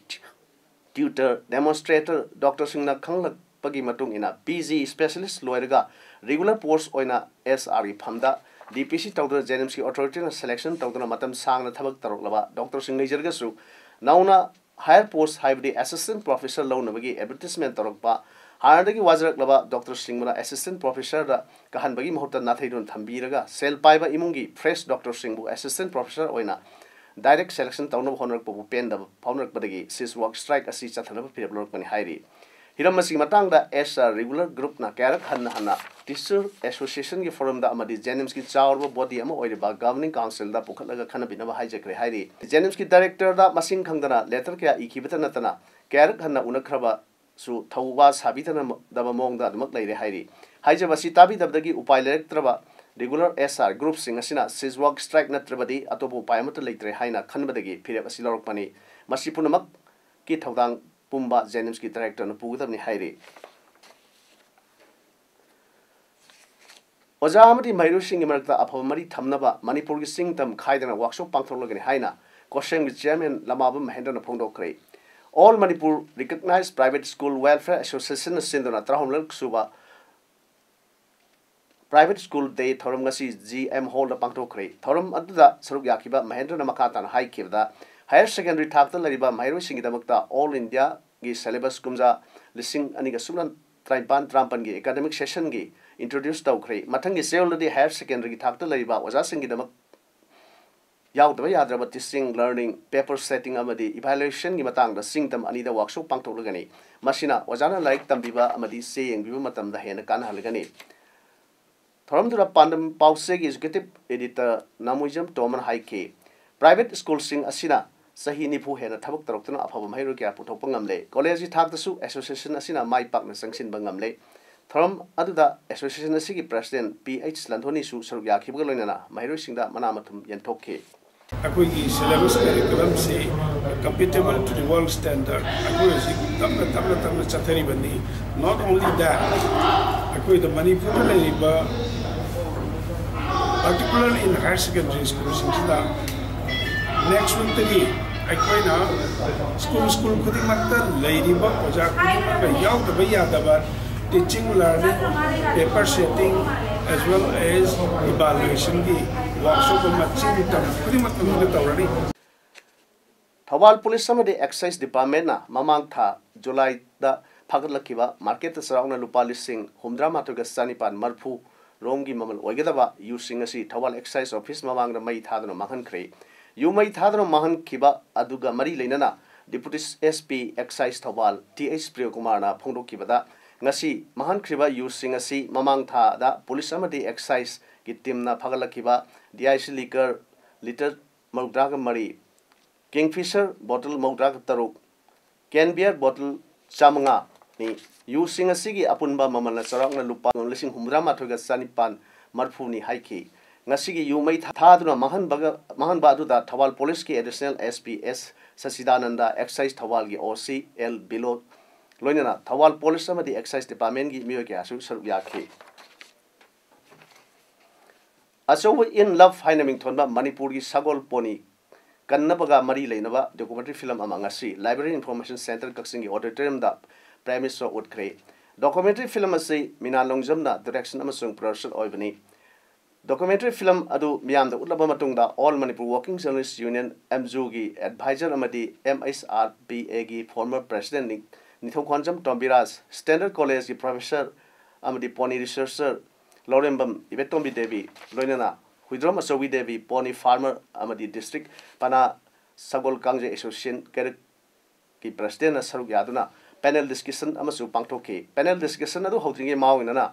ꯇ꯭ꯌꯨꯇꯔ, ꯗꯦꯃꯣꯟꯁꯇ꯭ꯔꯦꯇꯔ ꯗꯣꯛꯇꯔꯁꯤꯡꯅ ꯈꯪꯂꯛꯄꯒꯤ ꯃꯇꯨꯡ ꯏꯟꯅ, ꯄꯤ ꯖꯤ ꯁ꯭ꯄꯦꯁꯤꯌꯦꯂꯤꯁ ꯂꯣꯏꯔꯒ ꯔꯤꯒꯨꯂꯔ ꯄꯣꯁ ꯑꯣꯏꯅ ꯑꯦꯁ ꯑꯥꯔꯒꯤ ꯐꯝꯗ ꯗꯤ ꯄꯤ ꯁꯤ ꯇꯧꯗꯨꯅ ꯖꯦꯅꯤꯝꯁꯀꯤ ꯑꯣꯊꯣꯔꯤꯇꯤꯅ ꯁꯦꯂꯦꯛꯁꯟ ꯇꯧꯗꯨꯅ ꯃꯇꯝ ꯁꯥꯡꯅ ꯊꯕꯛ ꯇꯧꯔꯛꯂꯕ ꯗꯣꯛꯇꯔꯁꯤꯡ ꯂꯩꯖꯔꯒꯁꯨ, ꯅꯧꯅ ꯍꯥꯌꯔ ꯄꯣꯁ ꯍꯥꯏꯕꯗꯤ ꯑꯦꯁꯤꯁꯇꯦꯟꯠ ꯄ꯭ꯔꯣꯐꯦꯁꯔ ꯂꯧꯅꯕꯒꯤ ꯑꯦꯗꯚꯔꯇꯤꯁꯃꯦꯟꯠ ꯇꯧꯔꯛꯄ ꯍꯥꯟꯅꯗꯒꯤ ꯋꯥꯖꯔꯛꯂꯕ ꯗꯣꯛꯇꯔꯁꯤꯡꯕꯨꯅ assistant professorꯗ ꯀꯥꯍꯟꯕꯒꯤ ꯃꯍꯨꯠꯇ ꯅꯥꯊꯩꯗꯨꯅ ꯊꯝꯕꯤꯔꯒ ꯁꯦꯜ ꯄꯥꯏꯕ ꯏꯃꯨꯡꯒꯤ fresh ꯗꯣꯛꯇꯔꯁꯤꯡꯕꯨ assistant professor ꯑꯣꯏꯅ direct selection ꯇꯧꯅꯕ ꯍꯣꯠꯅꯔꯛꯄꯕꯨ ꯄꯦꯟꯗꯕ ꯐꯥꯎꯅꯔꯛꯄꯗꯒꯤ cease work strike ꯑꯁꯤ ꯆꯠꯊꯅꯕ ꯐꯤꯔꯦꯞ ꯂꯧꯔꯛꯄꯅꯤ ꯍꯥꯏꯔꯤ꯫ ꯍꯤꯔꯝ ꯑꯁꯤꯒꯤ ꯃꯇꯥꯡꯗ ꯑꯦꯁ ꯑꯥꯔ regular groupꯅ ꯀꯌꯥꯔꯛ ꯍꯟꯅ ꯍꯟꯅ teacher associationꯒꯤ forumꯗ ꯑꯃꯗꯤ JNIMSꯀꯤ ꯆꯥꯎꯔꯕ body ꯑꯃ ꯑꯣꯏꯔꯤꯕ governing councilꯗ ꯄꯨꯈꯠꯂꯒ ꯈꯟꯅꯕꯤꯅꯕ ꯍꯥꯏꯖꯈ꯭ꯔꯦ ꯍꯥꯏꯔꯤ꯫ JNIMSꯀꯤ directorꯗ ꯃꯁꯤꯡ ꯈꯪꯗꯅ letter ꯀꯌꯥ ꯏꯈꯤꯕꯇ ꯅꯠꯇꯅ ꯀꯌꯥꯔꯛ ꯍꯟꯅ ꯎꯅꯈ꯭ꯔꯕꯁꯨ ꯊꯧꯋꯥ ꯁꯥꯕꯤꯗꯅꯗꯕ ꯃꯑꯣꯡꯗ ꯑꯗꯨꯃꯛ ꯂꯩꯔꯦ ꯍꯥꯏꯔꯤ꯫ ꯍꯥꯏꯖꯕ ꯑꯁꯤ ꯇꯥꯕꯤꯗꯕꯗꯒꯤ ꯎꯄꯥꯏ ꯂꯩꯔꯛꯇ꯭ꯔꯕ regular ꯑꯦꯁ ꯑꯥꯔ groupꯁꯤꯡ ꯑꯁꯤꯅ cease work strike ꯅꯠꯇ꯭ꯔꯕꯗꯤ ꯑꯇꯣꯞꯄ ꯎꯄꯥꯏ ꯑꯃꯠꯇ ꯂꯩꯇ꯭ꯔꯦ ꯍꯥꯏꯅ ꯈꯟꯕꯗꯒꯤ ꯐꯤꯔꯦꯞ ꯑꯁꯤ ꯂꯧꯔꯛꯄꯅꯤ꯫ ꯃꯁꯤ ꯄꯨꯝꯅꯃꯛꯀꯤ ꯊꯧꯗꯥꯡ ꯄꯨꯝꯕ JNIMSꯀꯤ directorꯅ ꯄꯨꯒꯗꯕꯅꯤ ꯍꯥꯏꯔꯤ꯫ ꯑꯣꯖꯥ ꯑꯃꯗꯤ ꯃꯍꯩꯔꯣꯏꯁꯤꯡꯒꯤ ꯃꯔꯛꯇ ꯑꯐꯕ ꯃꯔꯤ ꯊꯝꯅꯕ ꯃꯅꯤꯄꯨꯔꯒꯤ ꯆꯤꯡ ꯇꯝ ꯈꯥꯏꯗꯅ workshop ꯄꯥꯡꯊꯣꯛꯂꯒꯅꯤ ꯍꯥꯏꯅ COSAMꯒꯤ chairman ꯂꯃꯥꯕꯝ ꯃꯍꯦꯟꯗ꯭ꯔꯅ ꯐꯣꯡꯗꯣꯛꯈ꯭ꯔꯦ꯫ All Manipur Recognized Private School Welfare Associationꯅ ꯁꯤꯟꯗꯨꯅ ꯇꯔꯥꯍꯨꯝꯂꯛ ꯁꯨꯕ Private School Day ꯊꯧꯔꯝ ꯉꯁꯤ GM Hallꯗ ꯄꯥꯡꯊꯣꯛꯈ꯭ꯔꯦ꯫ ꯊꯧꯔꯝ ꯑꯗꯨꯗ ꯁꯔꯨꯛ ꯌꯥꯈꯤꯕ ꯃꯍꯦꯟꯗ꯭ꯔꯅ ꯃꯈꯥ ꯇꯥꯅ ꯍꯥꯏꯈꯤꯕꯗ, higher secondary ꯊꯥꯛꯇ ꯂꯩꯔꯤꯕ ꯃꯍꯩꯔꯣꯏꯁꯤꯡꯒꯤꯗꯃꯛꯇ All Indiaꯒꯤ syllabus ꯀꯨꯝꯖꯥ ꯂꯤꯁꯤꯡ ꯑꯅꯤꯒ ꯁꯨꯞꯅ ꯇꯔꯥꯅꯤꯄꯥꯟ ꯇꯔꯥꯃꯥꯄꯟꯒꯤ academic sessionꯒꯤ introduce ꯇꯧꯈ꯭ꯔꯦ꯫ ꯃꯊꯪꯒꯤ ꯆꯌꯣꯜꯗꯗꯤ higher secondary ꯊꯥꯛꯇ ꯂꯩꯔꯤꯕ ꯑꯣꯖꯥꯁꯤꯡꯒꯤꯗꯃꯛ ꯌꯥꯎꯗꯕ ꯌꯥꯗ꯭ꯔꯕ teaching, learning, paper setting ꯑꯃꯗꯤ evaluationꯒꯤ ꯃꯇꯥꯡꯗ ꯆꯤꯡ ꯇꯝ ꯑꯅꯤꯗ workshop ꯄꯥꯡꯊꯣꯛꯂꯒꯅꯤ꯫ ꯃꯁꯤꯅ ꯑꯣꯖꯥꯅ ꯂꯥꯏꯔꯤꯛ ꯇꯝꯕꯤꯕ ꯑꯃꯗꯤ ꯆꯦ ꯌꯦꯡꯕꯤꯕ ꯃꯇꯝꯗ ꯍꯦꯟꯅ ꯀꯥꯟꯅꯍꯜꯂꯒꯅꯤ꯫ ꯊꯧꯔꯝꯗꯨꯗ ꯄꯥꯟꯗꯝ ꯄꯥꯎꯆꯦꯒꯤ executive editor ꯅꯥꯃꯨꯏꯖꯝ ꯇꯣꯝꯕꯅ ꯍꯥꯏꯈꯤ, private schoolꯁꯤꯡ ꯑꯁꯤꯅ ꯆꯍꯤ ꯅꯤꯐꯨ ꯍꯦꯟꯅ ꯊꯕꯛ ꯇꯧꯔꯛꯇꯨꯅ ꯑꯐꯕ ꯃꯍꯩꯔꯣꯏ ꯀꯌꯥ ꯄꯨꯊꯣꯛꯄ ꯉꯝꯂꯦ꯫ Collegeꯀꯤ ꯊꯥꯛꯇꯁꯨ association ꯑꯁꯤꯅ ꯃꯥꯏ ꯄꯥꯛꯅ ꯆꯪꯁꯤꯟꯕ ꯉꯝꯂꯦ꯫ ꯊꯧꯔꯝ ꯑꯗꯨꯗ association ꯑꯁꯤꯒꯤ president ꯄꯤ ꯑꯩꯆ ꯂꯟꯊꯣꯅꯤꯁꯨ ꯁꯔꯨꯛ ꯌꯥꯈꯤꯕꯒ ꯂꯣꯏꯅꯅ ꯃꯍꯩꯔꯣꯏꯁꯤꯡꯗ ꯃꯅꯥ ꯃꯊꯨꯝ ꯌꯦꯟꯊꯣꯛꯈꯤ꯫ ꯑꯩꯈꯣꯏꯒꯤ syllabus curriculumꯁꯤ compatible to the world standard ꯑꯩꯈꯣꯏ ꯍꯧꯖꯤꯛ ꯇꯞꯅ ꯇꯞꯅ ꯇꯞꯅ ꯆꯠꯊꯔꯤꯕꯅꯤ꯫ Not only that, ꯑꯩꯈꯣꯏꯗ ꯃꯅꯤꯄꯨꯔꯗ ꯂꯩꯔꯤꯕ, particularly in higher secondary schoolꯁꯤꯡꯁꯤꯗ, next weekꯇꯒꯤ ꯑꯩꯈꯣꯏꯅ school school ꯈꯨꯗꯤꯡꯃꯛꯇ ꯂꯩꯔꯤꯕ ꯑꯣꯖꯥ ꯈꯨꯗꯤꯡꯃꯛꯅ ꯌꯥꯎꯗꯕ ꯌꯥꯗꯕ teaching, learning, paper setting, as well as evaluationꯒꯤ workshop ꯑꯃ ꯆꯤꯡ ꯇꯝ ꯈꯨꯗꯤꯡꯃꯛꯇ ꯂꯣꯏꯅ ꯇꯧꯔꯅꯤ꯫ ꯊꯧꯕꯥꯜ ꯄꯨꯂꯤꯁ ꯑꯃꯗꯤ excise departmentꯅ ꯃꯃꯥꯡ ꯊꯥ ꯖꯨꯂꯥꯏꯗ ꯐꯥꯒꯠꯂꯛꯈꯤꯕ ꯃꯥꯔꯀꯦꯠꯇ ꯆꯥꯎꯔꯥꯛꯅ ꯂꯨꯄꯥ ꯂꯤꯁꯤꯡ ꯍꯨꯝꯗ꯭ꯔꯥ ꯃꯥꯊꯣꯏꯒ ꯆꯅꯤꯄꯥꯟ ꯃꯔꯐꯨ ꯔꯣꯝꯒꯤ ꯃꯃꯜ ꯑꯣꯏꯒꯗꯕ ꯌꯨꯁꯤꯡ ꯑꯁꯤ ꯊꯧꯕꯥꯜ ꯑꯦꯛꯁꯥꯏꯁ ꯑꯣꯐꯤꯁ ꯃꯃꯥꯡꯗ ꯃꯩ ꯊꯥꯗꯨꯅ ꯃꯥꯡꯍꯟꯈ꯭ꯔꯦ꯫ ꯌꯨ ꯃꯩ ꯊꯥꯗꯨꯅ ꯃꯥꯡꯍꯟꯈꯤꯕ ꯑꯗꯨꯒ ꯃꯔꯤ ꯂꯩꯅꯅ Deputy S P Excise Thoubal T H ꯄ꯭ꯔꯤꯌꯣꯀꯨꯃꯥꯔꯅ ꯐꯣꯡꯗꯣꯛꯈꯤꯕꯗ, ꯉꯁꯤ ꯃꯥꯡꯍꯟꯈ꯭ꯔꯤꯕ ꯌꯨꯁꯤꯡ ꯑꯁꯤ ꯃꯃꯥꯡ ꯊꯥꯗ ꯄꯨꯂꯤꯁ ꯑꯃꯗꯤ ꯑꯦꯛꯁꯥꯏꯁꯀꯤ ꯇꯤꯝꯅ ꯐꯥꯒꯠꯂꯛꯈꯤꯕ D I C liquor litre ꯃꯧꯗ꯭ꯔꯥꯒ ꯃꯔꯤ, Kingfisher bottle ꯃꯧꯗ꯭ꯔꯥꯒ ꯇꯔꯨꯛ, can beer bottle ꯆꯥꯃꯉꯥꯅꯤ꯫ ꯌꯨꯁꯤꯡ ꯑꯁꯤꯒꯤ ꯑꯄꯨꯟꯕ ꯃꯃꯜꯅ ꯆꯥꯎꯔꯥꯛꯅ ꯂꯨꯄꯥ ꯂꯤꯁꯤꯡ ꯍꯨꯝꯐꯨꯇꯔꯥ ꯃꯥꯊꯣꯏꯒ ꯆꯅꯤꯄꯥꯟ ꯃꯔꯐꯨꯅꯤ ꯍꯥꯏꯈꯤ꯫ ꯉꯁꯤꯒꯤ ꯌꯨ ꯃꯩ ꯊꯥꯗꯨꯅ ꯃꯥꯡꯍꯟꯕꯒ, ꯃꯥꯡꯍꯟꯕ ꯑꯗꯨꯗ ꯊꯧꯕꯥꯜ ꯄꯨꯂꯤꯁꯀꯤ Additional S P S Sachidananda, excise ꯊꯧꯕꯥꯜꯒꯤ O C L ꯕꯤꯂꯣ, ꯂꯣꯏꯅꯅ ꯊꯧꯕꯥꯜ ꯄꯨꯂꯤꯁ ꯑꯃꯗꯤ ꯑꯦꯛꯁꯥꯏꯁ ꯗꯤꯄꯥꯔꯠꯃꯦꯟꯒꯤ ꯃꯤꯑꯣꯏ ꯀꯌꯥꯁꯨ ꯁꯔꯨꯛ ꯌꯥꯈꯤ꯫ ꯑꯆꯧꯕ ꯏꯟ ꯂꯚ ꯍꯥꯏꯅ ꯃꯤꯡꯊꯣꯟꯕ ꯃꯅꯤꯄꯨꯔꯒꯤ ꯁꯒꯣꯜ ꯄꯣꯅꯤ ꯀꯟꯅꯕꯒ ꯃꯔꯤ ꯂꯩꯅꯕ documentary film ꯑꯃ ꯉꯁꯤ Library Information Centre ꯀꯛꯆꯤꯡꯒꯤ auditoriumꯗ premiere show ꯎꯠꯈ꯭ꯔꯦ꯫ Documentary film ꯑꯁꯤ ꯃꯤꯅꯥ ꯂꯣꯡꯖꯝꯅ direction ꯑꯃꯁꯨꯡ production ꯑꯣꯏꯕꯅꯤ꯫ Documentary film ꯑꯗꯨ ꯃꯤꯌꯥꯝꯗ ꯎꯠꯂꯕ ꯃꯇꯨꯡꯗ All Manipur Working Journalist Union, MJUꯒꯤ advisor ꯑꯃꯗꯤ M H R P Aꯒꯤ former president ꯅꯤ-, ꯅꯤꯡꯊꯧꯈꯣꯟꯖꯝ ꯇꯣꯝꯕꯤꯔꯥꯖ, Standard Collegeꯀꯤ professor ꯑꯃꯗꯤ pony researcher ꯂꯧꯔꯦꯝꯕꯝ ꯏꯕꯦꯇꯣꯝꯕꯤ ꯗꯦꯕꯤ, ꯂꯣꯏꯅꯅ ꯍꯨꯏꯗ꯭ꯔꯣꯝ ꯑꯆꯧꯕꯤ ꯗꯦꯕꯤ, pony farmer ꯑꯃꯗꯤ district ꯄꯅꯥ ꯁꯒꯣꯜ ꯀꯥꯡꯖꯩ association ꯀꯦꯔꯠꯀꯤ presidentꯅ ꯁꯔꯨꯛ ꯌꯥꯗꯨꯅ panel discussion ꯑꯃꯁꯨ ꯄꯥꯡꯊꯣꯛꯈꯤ꯫ Panel discussion ꯑꯗꯨ ꯍꯧꯗ꯭ꯔꯤꯉꯩ ꯃꯥꯡꯑꯣꯏꯅꯅ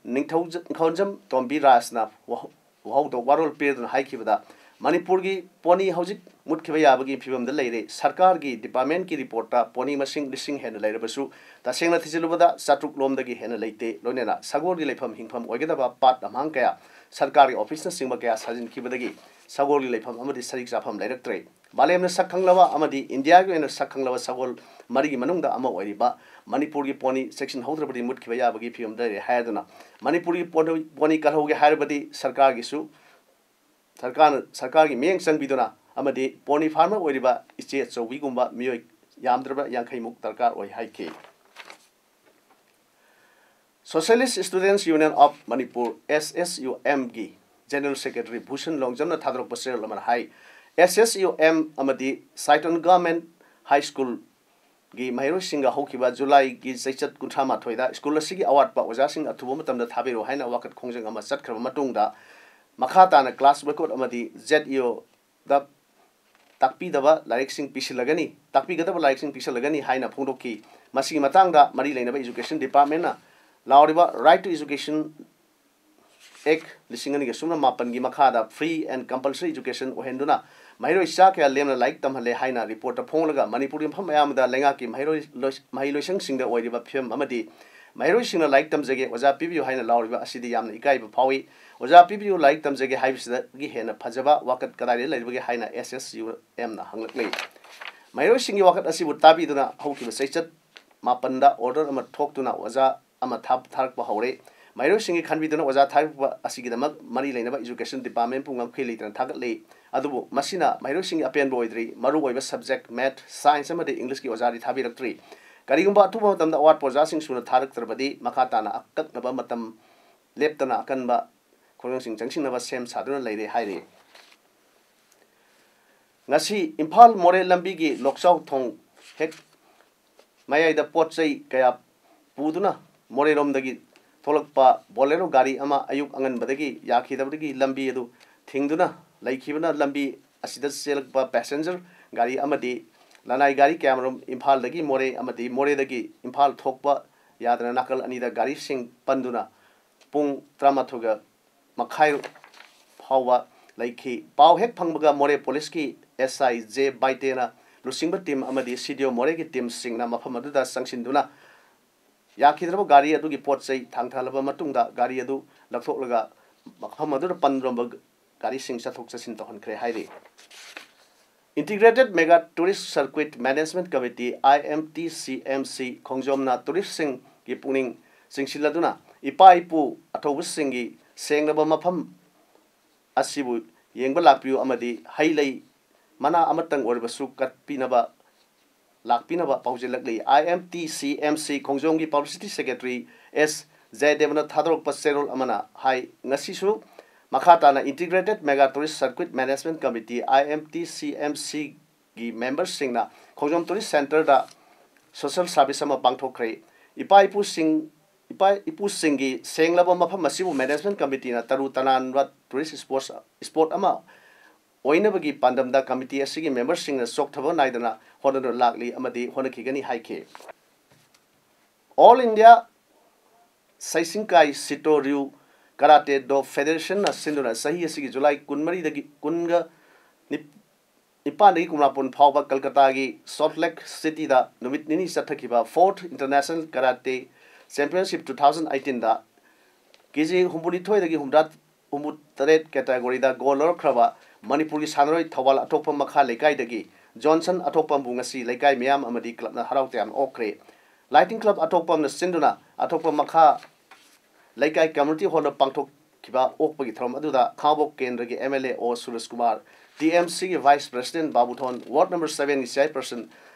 ꯅꯤꯡꯊꯧꯖ-, ꯅꯤꯡꯊꯧꯖꯝ ꯇꯣꯝꯕꯤ ꯔꯥꯖꯅ ꯋꯥꯍꯧ-, ꯋꯥꯍꯧꯗꯣꯛ ꯋꯥꯔꯣꯜ ꯄꯤꯔꯗꯨꯅ ꯍꯥꯏꯈꯤꯕꯗ, ꯃꯅꯤꯄꯨꯔꯒꯤ pony ꯍꯧꯖꯤꯛ ꯃꯨꯠꯈꯤꯕ ꯌꯥꯕꯒꯤ ꯐꯤꯕꯝꯗ ꯂꯩꯔꯦ꯫ ꯁꯔꯀꯥꯔꯒꯤ departmentꯀꯤ reportꯇ pony ꯃꯁꯤꯡ ꯂꯤꯁꯤꯡ ꯍꯦꯟꯅ ꯂꯩꯔꯕꯁꯨ, ꯇꯁꯦꯡꯅ ꯊꯤꯖꯤꯜꯂꯨꯕꯗ ꯆꯥꯇ꯭ꯔꯨꯛ ꯂꯣꯝꯗꯒꯤ ꯍꯦꯟꯅ ꯂꯩꯇꯦ꯫ ꯂꯣꯏꯅꯅ ꯁꯒꯣꯜꯒꯤ ꯂꯩꯐꯝ ꯍꯤꯡꯐꯝ ꯑꯣꯏꯒꯗꯕ ꯄꯥꯠ ꯂꯝꯍꯥꯡ ꯀꯌꯥ, ꯁꯔꯀꯥꯔꯒꯤ officeꯅꯆꯤꯡꯕ ꯀꯌꯥ ꯁꯥꯖꯤꯟꯈꯤꯕꯗꯒꯤ ꯁꯒꯣꯜꯒꯤ ꯂꯩꯐꯝ ꯑꯃꯗꯤ ꯁꯔꯤꯛ ꯆꯥꯐꯝ ꯂꯩꯔꯛꯇ꯭ꯔꯦ꯫ ꯃꯥꯂꯦꯝꯅ ꯁꯛ ꯈꯪꯂꯕ ꯑꯃꯗꯤ ꯏꯟꯗꯤꯌꯥꯒꯤ ꯑꯣꯏꯅ ꯁꯛ ꯈꯪꯂꯕ ꯁꯒꯣꯜ ꯃꯔꯤꯒꯤ ꯃꯅꯨꯡꯗ ꯑꯃ ꯑꯣꯏꯔꯤꯕ ꯃꯅꯤꯄꯨꯔꯒꯤ pony ꯆꯦꯛꯁꯤꯟꯍꯧꯗ꯭ꯔꯕꯗꯤ ꯃꯨꯠꯈꯤꯕ ꯌꯥꯕꯒꯤ ꯐꯤꯕꯝꯗ ꯂꯩꯔꯦ ꯍꯥꯏꯗꯨꯅ, ꯃꯅꯤꯄꯨꯔꯒꯤ pony, pony ꯀꯜꯍꯧꯒꯦ ꯍꯥꯏꯔꯕꯗꯤ ꯁꯔꯀꯥꯔꯒꯤꯁꯨ, ꯁꯔꯀꯥꯔꯅ, ꯁꯔꯀꯥꯔꯒꯤ ꯃꯤꯠꯌꯦꯡ ꯆꯪꯕꯤꯗꯨꯅ ꯑꯃꯗꯤ pony farmer ꯑꯣꯏꯔꯤꯕ ꯏꯆꯦ ꯑꯆꯧꯕꯤꯒꯨꯝꯕ ꯃꯤꯑꯣꯏ ꯌꯥꯝꯗ꯭ꯔꯕ ꯌꯥꯡꯈꯩꯃꯨꯛ ꯗꯔꯀꯥꯔ ꯑꯣꯏ ꯍꯥꯏꯈꯤ꯫ Socialist Students Union of Manipur, S S U Mꯒꯤ General Secretary Bhushan ꯂꯣꯡꯖꯝꯅ ꯊꯥꯗꯣꯔꯛꯄ ꯆꯦꯔꯣꯜ ꯑꯃꯅ ꯍꯥꯏ, S S U M ꯑꯃꯗꯤ Saiton Government High School ꯒꯤ ꯃꯍꯩꯔꯣꯏꯁꯤꯡꯒ ꯍꯧꯈꯤꯕ ꯖꯨꯂꯥꯏꯒꯤ ꯆꯩꯆꯠ ꯀꯨꯟꯊ꯭ꯔꯥ ꯃꯥꯊꯣꯏꯗ ꯁ꯭ꯀꯨꯜ ꯑꯁꯤꯒꯤ ꯑꯋꯥꯠꯄ ꯑꯣꯖꯥꯁꯤꯡ ꯑꯊꯨꯕ ꯃꯇꯝꯗ ꯊꯥꯕꯤꯔꯨ ꯍꯥꯏꯅ ꯋꯥꯀꯠ ꯈꯣꯡꯖꯪ ꯑꯃ ꯆꯠꯈ꯭ꯔꯕ ꯃꯇꯨꯡꯗ, ꯃꯈꯥ ꯇꯥꯅ ꯀ꯭ꯂꯥꯁ ꯕꯣꯏꯀꯣꯠ ꯑꯃꯗꯤ ꯖꯦꯠ ꯏ ꯑꯣꯗ ꯇꯥꯛꯄꯤꯗꯕ ꯂꯥꯏꯔꯤꯛꯁꯤꯡ ꯄꯤꯁꯤꯜꯂꯒꯅꯤ, ꯇꯥꯛꯄꯤꯒꯗꯕ ꯂꯥꯏꯔꯤꯛꯁꯤꯡ ꯄꯤꯁꯤꯜꯂꯒꯅꯤ ꯍꯥꯏꯅ ꯐꯣꯡꯗꯣꯛꯈꯤ꯫ ꯃꯁꯤꯒꯤ ꯃꯇꯥꯡꯗ ꯃꯔꯤ ꯂꯩꯅꯕ education ꯗꯤꯄꯥꯔꯠꯃꯦꯟꯅ ꯂꯥꯎꯔꯤꯕ Right to Education Act ꯂꯤꯁꯤꯡ ꯑꯅꯤꯒ ꯁꯨꯞꯅ ꯃꯥꯄꯟꯒꯤ ꯃꯈꯥꯗ free and compulsory education ꯑꯣꯏꯍꯟꯗꯨꯅ ꯃꯍꯩꯔꯣꯏ ꯆꯥ ꯀꯌꯥ ꯂꯦꯝꯅ ꯂꯥꯏꯔꯤꯛ ꯇꯝꯍꯜꯂꯦ ꯍꯥꯏꯅ ꯔꯤꯄꯣꯔꯠꯇ ꯐꯣꯡꯂꯒ, ꯃꯅꯤꯄꯨꯔꯒꯤ ꯃꯐꯝ ꯑꯌꯥꯝꯕꯗ ꯂꯩꯉꯥꯛꯀꯤ ꯃꯍꯩꯔꯣꯏ-, ꯂꯣꯏ-, ꯃꯍꯩ ꯂꯣꯏꯁꯪꯁꯤꯡꯗ ꯑꯣꯏꯔꯤꯕ ꯐꯤꯕꯝ ꯑꯃꯗꯤ ꯃꯍꯩꯔꯣꯏꯁꯤꯡꯅ ꯂꯥꯏꯔꯤꯛ ꯇꯝꯖꯒꯦ, ꯑꯣꯖꯥ ꯄꯤꯕꯤꯌꯨ ꯍꯥꯏꯅ ꯂꯥꯎꯔꯤꯕ ꯑꯁꯤꯗꯤ ꯌꯥꯝꯅ ꯏꯀꯥꯏꯕ ꯐꯥꯎꯏ꯫ ꯑꯣꯖꯥ ꯄꯤꯕꯤꯌꯨ, ꯂꯥꯏꯔꯤꯛ ꯇꯝꯖꯒꯦ ꯍꯥꯏꯕꯁꯤꯗꯒꯤ ꯍꯦꯟꯅ ꯐꯖꯕ ꯋꯥꯀꯠ ꯀꯗꯥꯏꯗ ꯂꯩꯔꯤꯕꯒꯦ ꯍꯥꯏꯅ ꯑꯦꯁ ꯑꯦꯁ ꯌꯨ ꯑꯦꯝꯅ ꯍꯪꯂꯛꯂꯤ꯫ ꯃꯍꯩꯔꯣꯏꯁꯤꯡꯒꯤ ꯋꯥꯀꯠ ꯑꯁꯤꯕꯨ ꯇꯥꯕꯤꯗꯨꯅ ꯍꯧꯈꯤꯕ ꯆꯩꯆꯠ ꯃꯥꯄꯟꯗ order ꯑꯃ ꯊꯣꯛꯇꯨꯅ ꯑꯣꯖꯥ ꯑꯃ ꯊꯥ-, ꯊꯥꯔꯛꯄ ꯍꯧꯔꯦ꯫ ꯃꯍꯩꯔꯣꯏꯁꯤꯡꯒꯤ ꯈꯟꯕꯤꯗꯨꯅ ꯑꯣꯖꯥ ꯊꯥꯔꯛꯄ ꯑꯁꯤꯒꯤꯗꯃꯛ ꯃꯔꯤ ꯂꯩꯅꯕ ꯏꯖꯨꯀꯦꯁꯟ ꯗꯤꯄꯥꯔꯠꯃꯦꯟꯕꯨ ꯉꯝꯈꯩ ꯂꯩꯇꯅ ꯊꯥꯒꯠꯂꯤ꯫ ꯑꯗꯨꯕꯨ ꯃꯁꯤꯅ ꯃꯍꯩꯔꯣꯏꯁꯤꯡꯒꯤ ꯑꯄꯦꯟꯕ ꯑꯣꯏꯗ꯭ꯔꯤ꯫ ꯃꯔꯨꯑꯣꯏꯕ subject math, science ꯑꯃꯗꯤ Englishꯀꯤ ꯑꯣꯖꯥꯗꯤ ꯊꯥꯕꯤꯔꯛꯇ꯭ꯔꯤ꯫ ꯀꯔꯤꯒꯨꯝꯕ ꯑꯊꯨꯕ ꯃꯇꯝꯗ ꯑꯋꯥꯠꯄ ꯑꯣꯖꯥꯁꯤꯡ ꯁꯨꯅ ꯊꯥꯔꯛꯇ꯭ꯔꯕꯗꯤ ꯃꯈꯥ ꯇꯥꯅ ꯑꯀꯛꯅꯕ ꯃꯇꯝ ꯂꯦꯞꯇꯅ ꯑꯀꯟꯕ ꯈꯣꯡꯖꯪꯁꯤꯡ ꯆꯪꯁꯤꯟꯅꯕ ꯁꯦꯝ ꯁꯥꯗꯨꯅ ꯂꯩꯔꯦ ꯍꯥꯏꯔꯤ꯫ ꯉꯁꯤ ꯏꯝꯐꯥꯜ ꯃꯣꯔꯦ ꯂꯝꯕꯤꯒꯤ ꯂꯣꯛꯆꯥꯎ ꯊꯣꯡ ꯍꯦꯛ ꯃꯌꯥꯏꯗ ꯄꯣꯠ ꯆꯩ ꯀꯌꯥ ꯄꯨꯗꯨꯅ ꯃꯣꯔꯦꯔꯣꯝꯗꯒꯤ ꯊꯣꯛꯂꯛꯄ ꯕꯣꯂꯦꯔꯣ ꯒꯥꯔꯤ ꯑꯃ ꯑꯌꯨꯛ ꯑꯉꯟꯕꯗꯒꯤ ꯌꯥꯈꯤꯗꯕꯗꯒꯤ ꯂꯝꯕꯤ ꯑꯗꯨ ꯊꯤꯡꯗꯨꯅ ꯂꯩꯈꯤꯕꯅ, ꯂꯝꯕꯤ ꯑꯁꯤꯗ ꯆꯦꯜꯂꯛꯄ passenger ꯒꯥꯔꯤ ꯑꯃꯗꯤ ꯂꯅꯥꯏ ꯒꯥꯔꯤ ꯀꯌꯥꯃꯔꯨꯝ ꯏꯝꯐꯥꯜꯗꯒꯤ ꯃꯣꯔꯦ ꯑꯃꯗꯤ ꯃꯣꯔꯦꯗꯒꯤ ꯏꯝꯐꯥꯜ ꯊꯣꯛꯄ ꯌꯥꯗꯅ ꯅꯥꯀꯜ ꯑꯅꯤꯗ ꯒꯥꯔꯤꯁꯤꯡ ꯄꯟꯗꯨꯅ ꯄꯨꯡ ꯇꯔꯥꯃꯥꯊꯣꯏꯒ ꯃꯈꯥꯏ ꯐꯥꯎꯕ ꯂꯩꯈꯤ꯫ ꯄꯥꯎ ꯍꯦꯛ ꯐꯪꯕꯒ ꯃꯣꯔꯦ ꯄꯨꯂꯤꯁꯀꯤ ꯑꯦꯁ ꯑꯥꯏ ꯖꯦ ꯕꯥꯏꯇꯦꯅ ꯂꯨꯆꯤꯡꯕ team ꯑꯃꯗꯤ ꯁꯤ ꯗꯤ ꯑꯣ ꯃꯣꯔꯦꯒꯤ teamꯁꯤꯡꯅ ꯃꯐꯝ ꯑꯗꯨꯗ ꯆꯪꯁꯤꯟꯗꯨꯅ ꯌꯥꯈꯤꯗ꯭ꯔꯕ ꯒꯥꯔꯤ ꯑꯗꯨꯒꯤ ꯄꯣꯠ ꯆꯩ ꯊꯥꯡꯊꯍꯜꯂꯕ ꯃꯇꯨꯡꯗ ꯒꯥꯔꯤ ꯑꯗꯨ ꯂꯧꯊꯣꯛꯂꯒ ꯃꯐꯝ ꯑꯗꯨꯗ ꯄꯟꯗꯨꯔꯝꯕ ꯒꯥꯔꯤꯁꯤꯡ ꯆꯠꯊꯣꯛ ꯆꯠꯁꯤꯟ ꯇꯧꯍꯟꯈ꯭ꯔꯦ ꯍꯥꯏꯔꯤ꯫ Integrated Mega Tourist Circuit Management Committee, I M T C M C, ꯈꯣꯡꯖꯣꯝꯅ touristꯁꯤꯡꯒꯤ ꯄꯨꯛꯅꯤꯡ ꯆꯤꯡꯁꯤꯜꯂꯗꯨꯅ ꯏꯄꯥ ꯏꯄꯨ ꯑꯊꯧꯕꯁꯤꯡꯒꯤ ꯁꯦꯡꯂꯕ ꯃꯐꯝ ꯑꯁꯤꯕꯨ ꯌꯦꯡꯕ ꯂꯥꯛꯄꯤꯌꯨ ꯑꯃꯗꯤ ꯍꯩ ꯂꯩ ꯃꯅꯥ ꯑꯃꯇꯪ ꯑꯣꯏꯔꯕꯁꯨ ꯀꯠꯄꯤꯅꯕ, ꯂꯥꯛꯄꯤꯅꯕ ꯄꯥꯎꯖꯦꯜꯂꯛꯂꯤ꯫ I M T C M C ꯈꯣꯡꯖꯣꯝꯒꯤ publicity secretary ꯑꯦꯁ ꯖꯌꯗꯦꯕꯅ ꯊꯥꯗꯣꯔꯛꯄ ꯆꯦꯔꯣꯜ ꯑꯃꯅ ꯍꯥꯏ, ꯉꯁꯤꯁꯨ ꯃꯈꯥ ꯇꯥꯅ Integrated Mega Tourist Circuit Management Committee, I M T C M C ꯒꯤ memberꯁꯤꯡꯅ ꯈꯣꯡꯖꯣꯝ tourist centreꯗ social service ꯑꯃ ꯄꯥꯡꯊꯣꯛꯈ꯭ꯔꯦ꯫ ꯏꯄꯥ ꯏꯄꯨꯁꯤꯡ, ꯏꯄꯥ ꯏꯄꯨꯁꯤꯡꯒꯤ ꯁꯦꯡꯂꯕ ꯃꯐꯝ ꯑꯁꯤꯕꯨ management committeeꯅ ꯇꯔꯨ ꯇꯅꯥꯟꯕ tourist sports, spot ꯑꯃ ꯑꯣꯏꯅꯕꯒꯤ ꯄꯥꯟꯗꯝꯗ committee ꯑꯁꯤꯒꯤ memberꯁꯤꯡꯅ ꯆꯣꯛꯊꯕ ꯅꯥꯏꯗꯅ ꯍꯣꯠꯅꯗꯨꯅ ꯂꯥꯛꯂꯤ ꯑꯃꯗꯤ ꯍꯣꯠꯅꯈꯤꯒꯅꯤ ꯍꯥꯏꯈꯤ꯫ All India Seisinkai Sito Ryu Karate Do Federationna ꯁꯤꯟꯗꯨꯅ ꯆꯍꯤ ꯑꯁꯤꯒꯤ ꯖꯨꯂꯥꯏ ꯀꯨꯟꯃꯔꯤꯗꯒꯤ ꯀꯨꯟꯒ ꯅꯤꯄꯥꯟꯗꯒꯤ ꯀꯨꯟꯃꯥꯄꯟ ꯐꯥꯎꯕ ꯀꯜꯀꯇꯥꯒꯤ Salt Lake Cityꯗ ꯅꯨꯃꯤꯠ ꯅꯤꯅꯤ ꯆꯠꯊꯈꯤꯕ Fourth International Karate Championship two thousand eighteenꯗ ꯀꯦ ꯖꯤ ꯍꯨꯝꯐꯨꯅꯤꯊꯣꯏꯗꯒꯤ ꯍꯨꯝꯗ꯭ꯔꯥ ꯍꯨꯝꯐꯨꯇꯔꯦꯠ categoryꯗ gold ꯂꯧꯔꯛꯈ꯭ꯔꯕ ꯃꯅꯤꯄꯨꯔꯒꯤ ꯁꯥꯟꯅꯔꯣꯏ ꯊꯧꯕꯥꯜ ꯑꯊꯣꯛꯄ ꯃꯈꯥ ꯂꯩꯀꯥꯏꯗꯒꯤ ꯖꯣꯟꯁꯟ ꯑꯊꯣꯛꯄꯝꯕꯨ ꯉꯁꯤ ꯂꯩꯀꯥꯏ ꯃꯤꯌꯥꯝ ꯑꯃꯗꯤ clubꯅ ꯍꯔꯥꯎ ꯇꯌꯥꯝꯅ ꯑꯣꯛꯈ꯭ꯔꯦ꯫ Lighting Club ꯑꯊꯣꯛꯄꯝꯅ ꯁꯤꯟꯗꯨꯅ ꯑꯊꯣꯛꯄ ꯃꯈꯥ ꯂꯩꯀꯥꯏ community hallꯗ ꯄꯥꯡꯊꯣꯛꯈꯤꯕ ꯑꯣꯛꯄꯒꯤ ꯊꯧꯔꯝ ꯑꯗꯨꯗ ꯈꯥꯉꯕꯣꯛ ꯀꯦꯟꯗ꯭ꯔꯒꯤ M L A O Suraj Kumar, T M Cꯒꯤ vice president ꯕꯥꯕꯨꯊꯣꯟ, ward number sevenꯒꯤ chairperson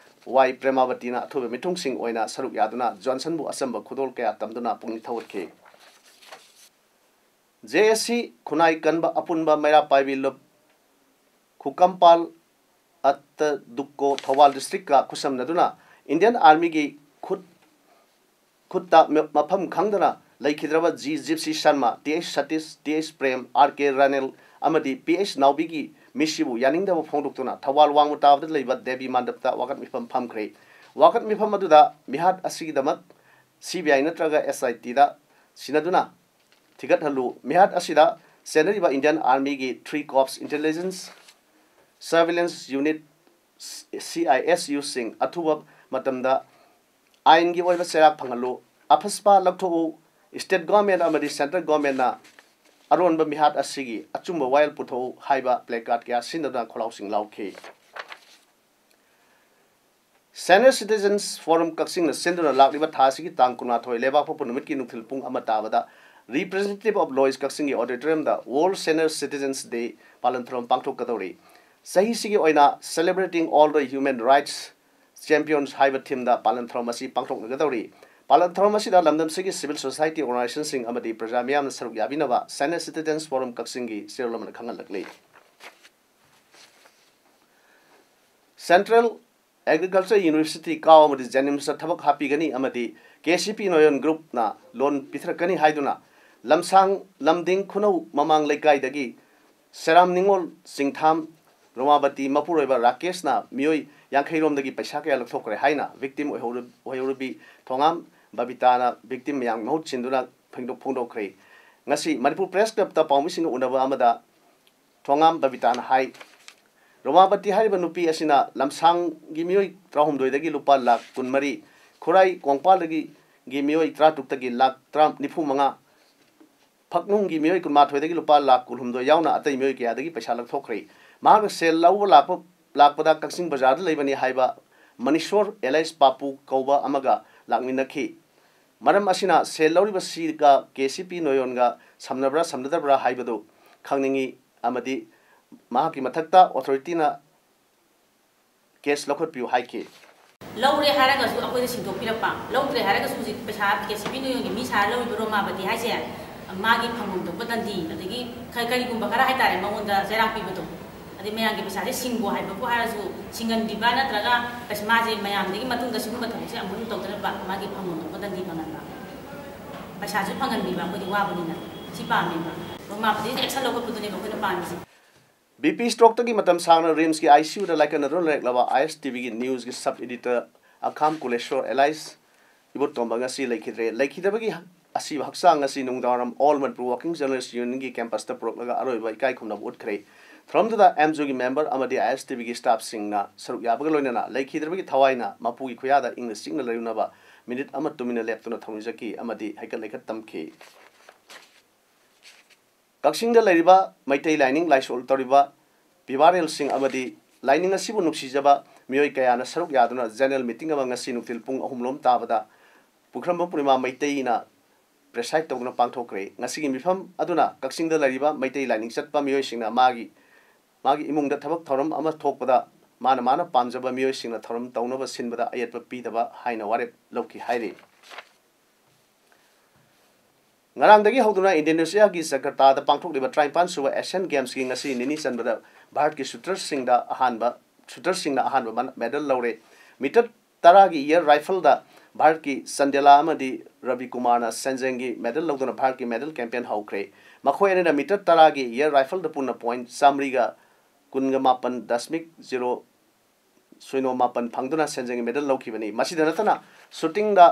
Y ꯄ꯭ꯔꯦꯃꯥꯕꯇꯤꯅ ꯑꯊꯣꯏꯕ ꯃꯤꯊꯨꯡꯁꯤꯡ ꯑꯣꯏꯅ ꯁꯔꯨꯛ ꯌꯥꯗꯨꯅ ꯖꯣꯟꯁꯟꯕꯨ ꯑꯆꯝꯕ ꯈꯨꯗꯣꯜ ꯀꯌꯥ ꯇꯝꯗꯨꯅ ꯄꯨꯛꯅꯤꯡ ꯊꯧꯒꯠꯈꯤ꯫ J S C ꯈꯨꯟꯅꯥꯏ ꯀꯟꯕ ꯑꯄꯨꯟꯕ ꯃꯩꯔꯥ ꯄꯥꯏꯕꯤ ꯂꯨꯞ ꯈꯨꯀꯝꯄꯥꯜ ꯑꯠꯇ ꯗꯨꯛꯀꯣ ꯊꯧꯕꯥꯜ districtꯀ ꯈꯨꯠꯁꯝꯅꯗꯨꯅ Indian Armyꯒꯤ ꯈꯨꯠ, ꯈꯨꯠꯇ ꯃ-, ꯃꯐꯝ ꯈꯪꯗꯅ ꯂꯩꯈꯤꯗ꯭ꯔꯕ G Gypsy Sharma, T H Satish, T H Prem, R K ꯔꯥꯅꯦꯜ ꯑꯃꯗꯤ P H ꯅꯥꯎꯕꯤꯒꯤ ꯃꯤꯠꯁꯤꯕꯨ ꯌꯥꯅꯤꯡꯗꯕ ꯐꯣꯡꯗꯣꯛꯇꯨꯅ ꯊꯧꯕꯥꯜ ꯋꯥꯡꯃ ꯇꯥꯕꯗ ꯂꯩꯕ ꯗꯦꯕꯤ ꯃꯟꯗꯞꯇ ꯋꯥꯀꯠ ꯃꯤꯐꯝ ꯐꯝꯈ꯭ꯔꯦ꯫ ꯋꯥꯀꯠ ꯃꯤꯐꯝ ꯑꯗꯨꯗ ꯃꯤꯍꯥꯠ ꯑꯁꯤꯒꯤꯗꯃꯛ C B I ꯅꯠꯇ꯭ꯔꯒ S I Tꯗ ꯁꯤꯟꯅꯗꯨꯅ ꯊꯤꯒꯠꯍꯜꯂꯨ꯫ ꯃꯤꯍꯥꯠ ꯑꯁꯤꯗ ꯆꯦꯟꯅꯔꯤꯕ Indian Armyꯒꯤ three Corps Intelligence Surveillance Unit, C I S Uꯁꯤꯡ ꯑꯊꯨꯕ ꯃꯇꯝꯗ ꯑꯥꯏꯟꯒꯤ ꯑꯣꯏꯕ ꯆꯩꯔꯥꯛ ꯐꯪꯍꯜꯂꯨ꯫ ꯑꯐꯁꯄꯥ ꯂꯧꯊꯣꯛꯎ꯫ State Government ꯑꯃꯗꯤ Central Governmentꯅ ꯑꯔꯣꯟꯕ ꯃꯤꯍꯥꯠ ꯑꯁꯤꯒꯤ ꯑꯆꯨꯝꯕ ꯋꯥꯌꯦꯜ ꯄꯨꯊꯣꯛꯎ ꯍꯥꯏꯕ placard ꯀꯌꯥ ꯁꯤꯖꯤꯟꯅꯗꯨꯅ ꯈꯣꯜꯂꯥꯎꯁꯤꯡ ꯂꯥꯎꯈꯤ꯫ Senior Citizens Forum ꯀꯛꯆꯤꯡꯅ ꯁꯤꯟꯗꯨꯅ ꯂꯥꯛꯂꯤꯕ ꯊꯥ ꯑꯁꯤꯒꯤ ꯇꯥꯡ ꯀꯨꯟꯃꯥꯊꯣꯏ ꯂꯩꯕꯥꯛꯄꯣꯛꯄ ꯅꯨꯃꯤꯠꯀꯤ ꯅꯨꯡꯊꯤꯜ ꯄꯨꯡ ꯑꯃ ꯇꯥꯕꯗ Representative of Lois ꯀꯛꯆꯤꯡꯒꯤ auditoriumꯗ World Senior Citizens Day ꯄꯥꯂꯟ ꯊꯧꯔꯝ ꯄꯥꯡꯊꯣꯛꯀꯗꯧꯔꯤ꯫ ꯆꯍꯤꯁꯤꯒꯤ ꯑꯣꯏꯅ Celebrating All the Human Rights Champions ꯍꯥꯏꯕ themeꯗ ꯄꯥꯂꯟ ꯊꯧꯔꯝ ꯑꯁꯤ ꯄꯥꯡꯊꯣꯛꯅꯒꯗꯧꯔꯤ꯫ ꯄꯥꯂꯟ ꯊꯧꯔꯝ ꯑꯁꯤꯗ ꯂꯝꯗꯝꯁꯤꯒꯤ civil society organizationꯁꯤꯡ ꯑꯃꯗꯤ ꯄ꯭ꯔꯖꯥ ꯃꯤꯌꯥꯝꯅ ꯁꯔꯨꯛ ꯌꯥꯕꯤꯅꯕ Senior Citizens Forum ꯀꯛꯆꯤꯡꯒꯤ ꯆꯦꯔꯣꯜ ꯑꯃꯅ ꯈꯪꯍꯜꯂꯛꯂꯤ꯫ Central Agriculture University, ꯀꯥꯎ ꯑꯃꯗꯤ JNIMSꯇ ꯊꯕꯛ ꯍꯥꯞꯄꯤꯒꯅꯤ ꯑꯃꯗꯤ KCP Noyon Groupꯅ loan ꯄꯤꯊꯔꯛꯀꯅꯤ ꯍꯥꯏꯗꯨꯅ ꯂꯝꯁꯥꯡ ꯂꯝꯗꯤꯡ ꯈꯨꯅꯧ ꯃꯃꯥꯡ ꯂꯩꯀꯥꯏꯗꯒꯤ ꯁꯦꯔꯥꯝ ꯅꯤꯉꯣꯜ ꯆꯤꯡꯊꯥꯝ ꯔꯣꯃꯥꯕꯇꯤ ꯃꯄꯨꯔꯣꯏꯕ ꯔꯥꯀꯦꯁꯅ ꯃꯤꯑꯣꯏ ꯌꯥꯡꯈꯩ ꯔꯣꯝꯗꯒꯤ ꯄꯩꯁꯥ ꯀꯌꯥ ꯂꯧꯊꯣꯛꯈ꯭ꯔꯦ ꯍꯥꯏꯅ victim ꯑꯣꯏꯍꯧꯔ-, ꯑꯣꯏꯍꯧꯔꯕꯤ ꯊꯣꯉꯥꯝ ꯕꯕꯤꯇꯥꯅ victim ꯃꯌꯥꯝꯒꯤ ꯃꯍꯨꯠ ꯁꯤꯟꯗꯨꯅ ꯐꯣꯡꯗꯣꯛ-, ꯐꯣꯡꯗꯣꯛꯈ꯭ꯔꯦ꯫ ꯉꯁꯤ ꯃꯅꯤꯄꯨꯔ Press Clubꯇ ꯄꯥꯎꯃꯤꯁꯤꯡꯒ ꯎꯅꯕ ꯑꯃꯗ ꯊꯣꯉꯥꯝ ꯕꯕꯤꯇꯥꯅ ꯍꯥꯏ, ꯔꯣꯃꯥꯕꯇꯤ ꯍꯥꯏꯔꯤꯕ ꯅꯨꯄꯤ ꯑꯁꯤꯅ ꯂꯝꯁꯥꯡꯒꯤ ꯃꯤꯑꯣꯏ ꯇꯔꯥꯍꯨꯝꯗꯣꯏꯗꯒꯤ ꯂꯨꯄꯥ ꯂꯥꯈ ꯀꯨꯟꯃꯔꯤ, ꯈꯨꯔꯥꯏ ꯀꯣꯡꯄꯥꯜꯗꯒꯤ ꯃꯤꯑꯣꯏ ꯇꯔꯥꯇꯔꯨꯛꯇꯒꯤ ꯂꯥꯈ ꯇꯔꯥ ꯅꯤꯐꯨ ꯃꯉꯥ, ꯐꯛꯅꯨꯡꯒꯤ ꯃꯤꯑꯣꯏ ꯀꯨꯟꯃꯥꯊꯣꯏꯗꯒꯤ ꯂꯨꯄꯥ ꯂꯥꯈ ꯀꯨꯟꯍꯨꯝꯗꯣꯏ ꯌꯥꯎꯅ ꯑꯇꯩ ꯃꯤꯑꯣꯏ ꯀꯌꯥꯗꯒꯤ ꯄꯩꯁꯥ ꯂꯧꯊꯣꯛꯈ꯭ꯔꯦ꯫ ꯃꯍꯥꯛꯅ ꯁꯦꯜ ꯂꯧꯕ ꯂꯥꯛꯄ, ꯂꯥꯛꯄꯗ ꯀꯛꯆꯤꯡ ꯕꯖꯥꯔꯗ ꯂꯩꯕꯅꯤ ꯍꯥꯏꯕ ꯃꯅꯤꯁꯣꯔ alias ꯄꯥꯄꯨ ꯀꯧꯕ ꯑꯃꯒ ꯂꯥꯛꯃꯤꯟꯅꯈꯤ꯫ ꯃꯔꯝ ꯑꯁꯤꯅ ꯁꯦꯜ ꯂꯧꯔꯤꯕꯁꯤꯒ KCP Noyonꯒ ꯁꯝꯅꯕ꯭ꯔꯥ ꯁꯝꯅꯗꯕ꯭ꯔꯥ ꯍꯥꯏꯕꯗꯨ ꯈꯪꯅꯤꯡꯏ ꯑꯃꯗꯤ ꯃꯍꯥꯛꯀꯤ ꯃꯊꯛꯇ authorityꯅ case ꯂꯧꯈꯠꯄꯤꯌꯨ ꯍꯥꯏꯈꯤ꯫ ꯂꯧꯔꯦ ꯍꯥꯏꯔꯒꯁꯨ ꯑꯩꯈꯣꯏꯗ ꯁꯤꯟꯗꯣꯛꯄꯤꯔꯛꯄ, ꯂꯧꯗ꯭ꯔꯦ ꯍꯥꯏꯔꯒꯁꯨ ꯍꯧꯖꯤꯛ ꯄꯩꯁꯥ KCP Noyonꯒꯤ ꯃꯤ ꯁꯥꯔ ꯂꯧꯔꯤꯕ ꯔꯣꯃꯥꯕꯇꯤ ꯍꯥꯏꯁꯦ ꯃꯥꯒꯤ ꯐꯪꯐꯝ ꯊꯣꯛꯄ ꯗꯟꯗꯤ, ꯑꯗꯒꯤ ꯈ-, ꯀꯔꯤꯒꯨꯝꯕ ꯈꯔ ꯍꯥꯏꯇꯥꯔꯦ ꯃꯉꯣꯟꯗ ꯆꯩꯔꯥꯛ ꯄꯤꯕꯗꯣ, ꯑꯗꯩ ꯃꯌꯥꯝꯒꯤ ꯄꯩꯁꯥꯁꯦ ꯁꯤꯡꯒꯣ ꯍꯥꯏꯕꯕꯨ ꯍꯥꯏꯔꯁꯨ ꯁꯤꯡꯍꯟꯕꯤꯕ ꯅꯠꯇ꯭ꯔꯒ ꯄꯩꯁꯥ ꯃꯥꯁꯦ ꯃꯌꯥꯝꯗꯒꯤ ꯃꯇꯨꯡꯗ ꯁꯤꯒꯨꯝꯕ ꯊꯕꯛꯁꯦ ꯑꯃꯨꯛ ꯍꯟꯅ ꯇꯧꯗꯅꯕ ꯃꯥꯒꯤ ꯐꯪꯐꯝ ꯊꯣꯛꯄ ꯗꯟꯗꯤ ꯐꯪꯍꯟꯕ, ꯄꯩꯁꯥꯁꯨ ꯐꯪꯍꯟꯕꯤꯕ ꯑꯩꯈꯣꯏꯗꯤ ꯋꯥꯕꯅꯤꯅ ꯁꯤ ꯄꯥꯝꯃꯦꯕ꯫ ꯔꯣꯃꯥꯕꯇꯤꯁꯦ action ꯂꯧꯈꯠꯄꯗꯨꯅꯦꯕ ꯑꯩꯈꯣꯏꯅ ꯄꯥꯝꯃꯤꯁꯦ꯫ BP strokeꯇꯒꯤ ꯃꯇꯝ ꯁꯥꯡꯅ RIMSꯀꯤ ICUꯗ ꯂꯥꯏꯀꯠꯅꯗꯨꯅ ꯂꯩꯔꯛꯂꯕ ISTVꯒꯤ newsꯀꯤ sub editor ꯑꯈꯥꯝ ꯀꯨꯂꯦꯁꯣꯔ alias ꯏꯕꯣꯇꯣꯝꯕ ꯉꯁꯤ ꯂꯩꯈꯤꯗ꯭ꯔꯦ꯫ ꯂꯩꯈꯤꯗꯕꯒꯤ ꯑꯁꯤꯕ ꯍꯛꯆꯥꯡ ꯑꯁꯤ ꯅꯨꯡꯗꯥꯡꯋꯥꯏꯔꯝ All Manipur Working Journalist Unionꯒꯤ campusꯇ ꯄꯨꯔꯛꯂꯒ ꯑꯔꯣꯏꯕ ꯏꯀꯥꯏ ꯈꯨꯝꯅꯕ ꯎꯠꯈ꯭ꯔꯦ꯫ ꯊꯧꯔꯝꯗꯨꯗ MJUꯒꯤ member ꯑꯃꯗꯤ ISTVꯒꯤ staffꯁꯤꯡꯅ ꯁꯔꯨꯛ ꯌꯥꯕꯒ ꯂꯣꯏꯅꯅ ꯂꯩꯈꯤꯗ꯭ꯔꯕꯒꯤ ꯊꯋꯥꯏꯅ ꯃꯄꯨꯒꯤ ꯈꯨꯌꯥꯗ ꯏꯪꯅ ꯆꯤꯛꯅ ꯂꯩꯔꯨꯅꯕ minute ꯑꯃ ꯇꯨꯃꯤꯟꯅ ꯂꯦꯞꯇꯨꯅ ꯊꯧꯅꯤꯖꯈꯤ ꯑꯃꯗꯤ ꯍꯩꯀꯠ ꯂꯩꯀꯠ ꯇꯝꯈꯤ꯫ ꯀꯛꯆꯤꯡꯗ ꯂꯩꯔꯤꯕ ꯃꯩꯇꯩ ꯂꯥꯏꯅꯤꯡ ꯂꯥꯏꯁꯣꯜ ꯇꯧꯔꯤꯕ ꯄꯤꯕꯥꯔꯦꯜꯁꯤꯡ ꯑꯃꯗꯤ ꯂꯥꯏꯅꯤꯡ ꯑꯁꯤꯕꯨ ꯅꯨꯡꯁꯤꯖꯕ ꯃꯤꯑꯣꯏ ꯀꯌꯥꯅ ꯁꯔꯨꯛ ꯌꯥꯗꯨꯅ general meeting ꯑꯃ ꯉꯁꯤ ꯅꯨꯡꯊꯤꯜ ꯄꯨꯡ ꯑꯍꯨꯝ ꯂꯣꯝ ꯇꯥꯕꯗ ꯄꯨꯈ꯭ꯔꯝꯕꯝ ꯄꯨꯔꯅꯤꯃꯥ ꯃꯩꯇꯩꯅ preside ꯇꯧꯗꯨꯅ ꯄꯥꯡꯊꯣꯛꯈ꯭ꯔꯦ꯫ ꯉꯁꯤꯒꯤ ꯃꯤꯐꯝ ꯑꯗꯨꯅ ꯀꯛꯆꯤꯡꯗ ꯂꯩꯔꯤꯕ ꯃꯩꯇꯩ ꯂꯥꯏꯅꯤꯡ ꯆꯠꯄ ꯃꯤꯑꯣꯏꯁꯤꯡꯅ ꯃꯥꯒꯤ, ꯃꯥꯒꯤ ꯏꯃꯨꯡꯗ ꯊꯕꯛ ꯊꯧꯔꯝ ꯑꯃ ꯊꯣꯛꯄꯗ ꯃꯥꯅ, ꯃꯥꯅ ꯄꯥꯝꯖꯕ ꯃꯤꯑꯣꯏꯁꯤꯡꯅ ꯊꯧꯔꯝ ꯇꯧꯅꯕ ꯁꯤꯟꯕꯗ ꯑꯌꯦꯠꯄ ꯄꯤꯗꯕ ꯍꯥꯏꯅ ꯋꯥꯔꯦꯞ ꯂꯧꯈꯤ ꯍꯥꯏꯔꯤ꯫ ꯉꯔꯥꯡꯗꯒꯤ ꯍꯧꯗꯨꯅ ꯏꯟꯗꯣꯅꯦꯁꯤꯌꯥꯒꯤ ꯖꯀꯔꯇꯥꯗ ꯄꯥꯡꯊꯣꯛꯂꯤꯕ ꯇꯔꯥꯅꯤꯄꯥꯟ ꯁꯨꯕ Asian Gamesꯀꯤ ꯉꯁꯤ ꯅꯤꯅꯤ ꯆꯟꯕꯗ ꯚꯥꯔꯠꯀꯤ shooterꯁꯤꯡꯗ ꯑꯍꯥꯟꯕ ꯁꯨꯇꯔꯁꯤꯡꯅ ꯑꯍꯥꯟꯕ ꯃꯦꯗꯜ ꯂꯧꯔꯦ꯫ ꯃꯤꯇꯔ ꯇꯔꯥꯒꯤ ꯏꯌꯔ ꯔꯥꯏꯐꯜꯗ ꯚꯥꯔꯠꯀꯤ ꯆꯟꯗꯦꯂꯥ ꯑꯃꯗꯤ ꯔꯕꯤ ꯀꯨꯃꯥꯔꯅ ꯁꯦꯟꯖꯦꯡꯒꯤ ꯃꯦꯗꯜ ꯂꯧꯗꯨꯅ ꯚꯥꯔꯠꯀꯤ ꯃꯦꯗꯜ ꯀꯦꯝꯄꯦꯟ ꯍꯧꯈ꯭ꯔꯦ꯫ ꯃꯈꯣꯏ ꯑꯅꯤꯅ ꯃꯤꯇꯔ ꯇꯔꯥꯒꯤ ꯏꯌꯔ ꯔꯥꯏꯐꯜꯗ ꯄꯨꯟꯅ ꯄꯣꯏꯟꯠ ꯆꯥꯃꯔꯤꯒ ꯀꯨꯟꯒ ꯃꯥꯄꯟ ꯗꯁꯃꯤꯛ ꯖꯤꯔꯣ ꯁꯣꯏꯅꯣ ꯃꯥꯄꯟ ꯐꯪꯗꯨꯅ ꯁꯦꯟꯖꯦꯡꯒꯤ ꯃꯦꯗꯜ ꯂꯧꯈꯤꯕꯅꯤ꯫ ꯃꯁꯤꯗ ꯅꯠꯇꯅ ꯁꯨꯇꯤꯡꯗ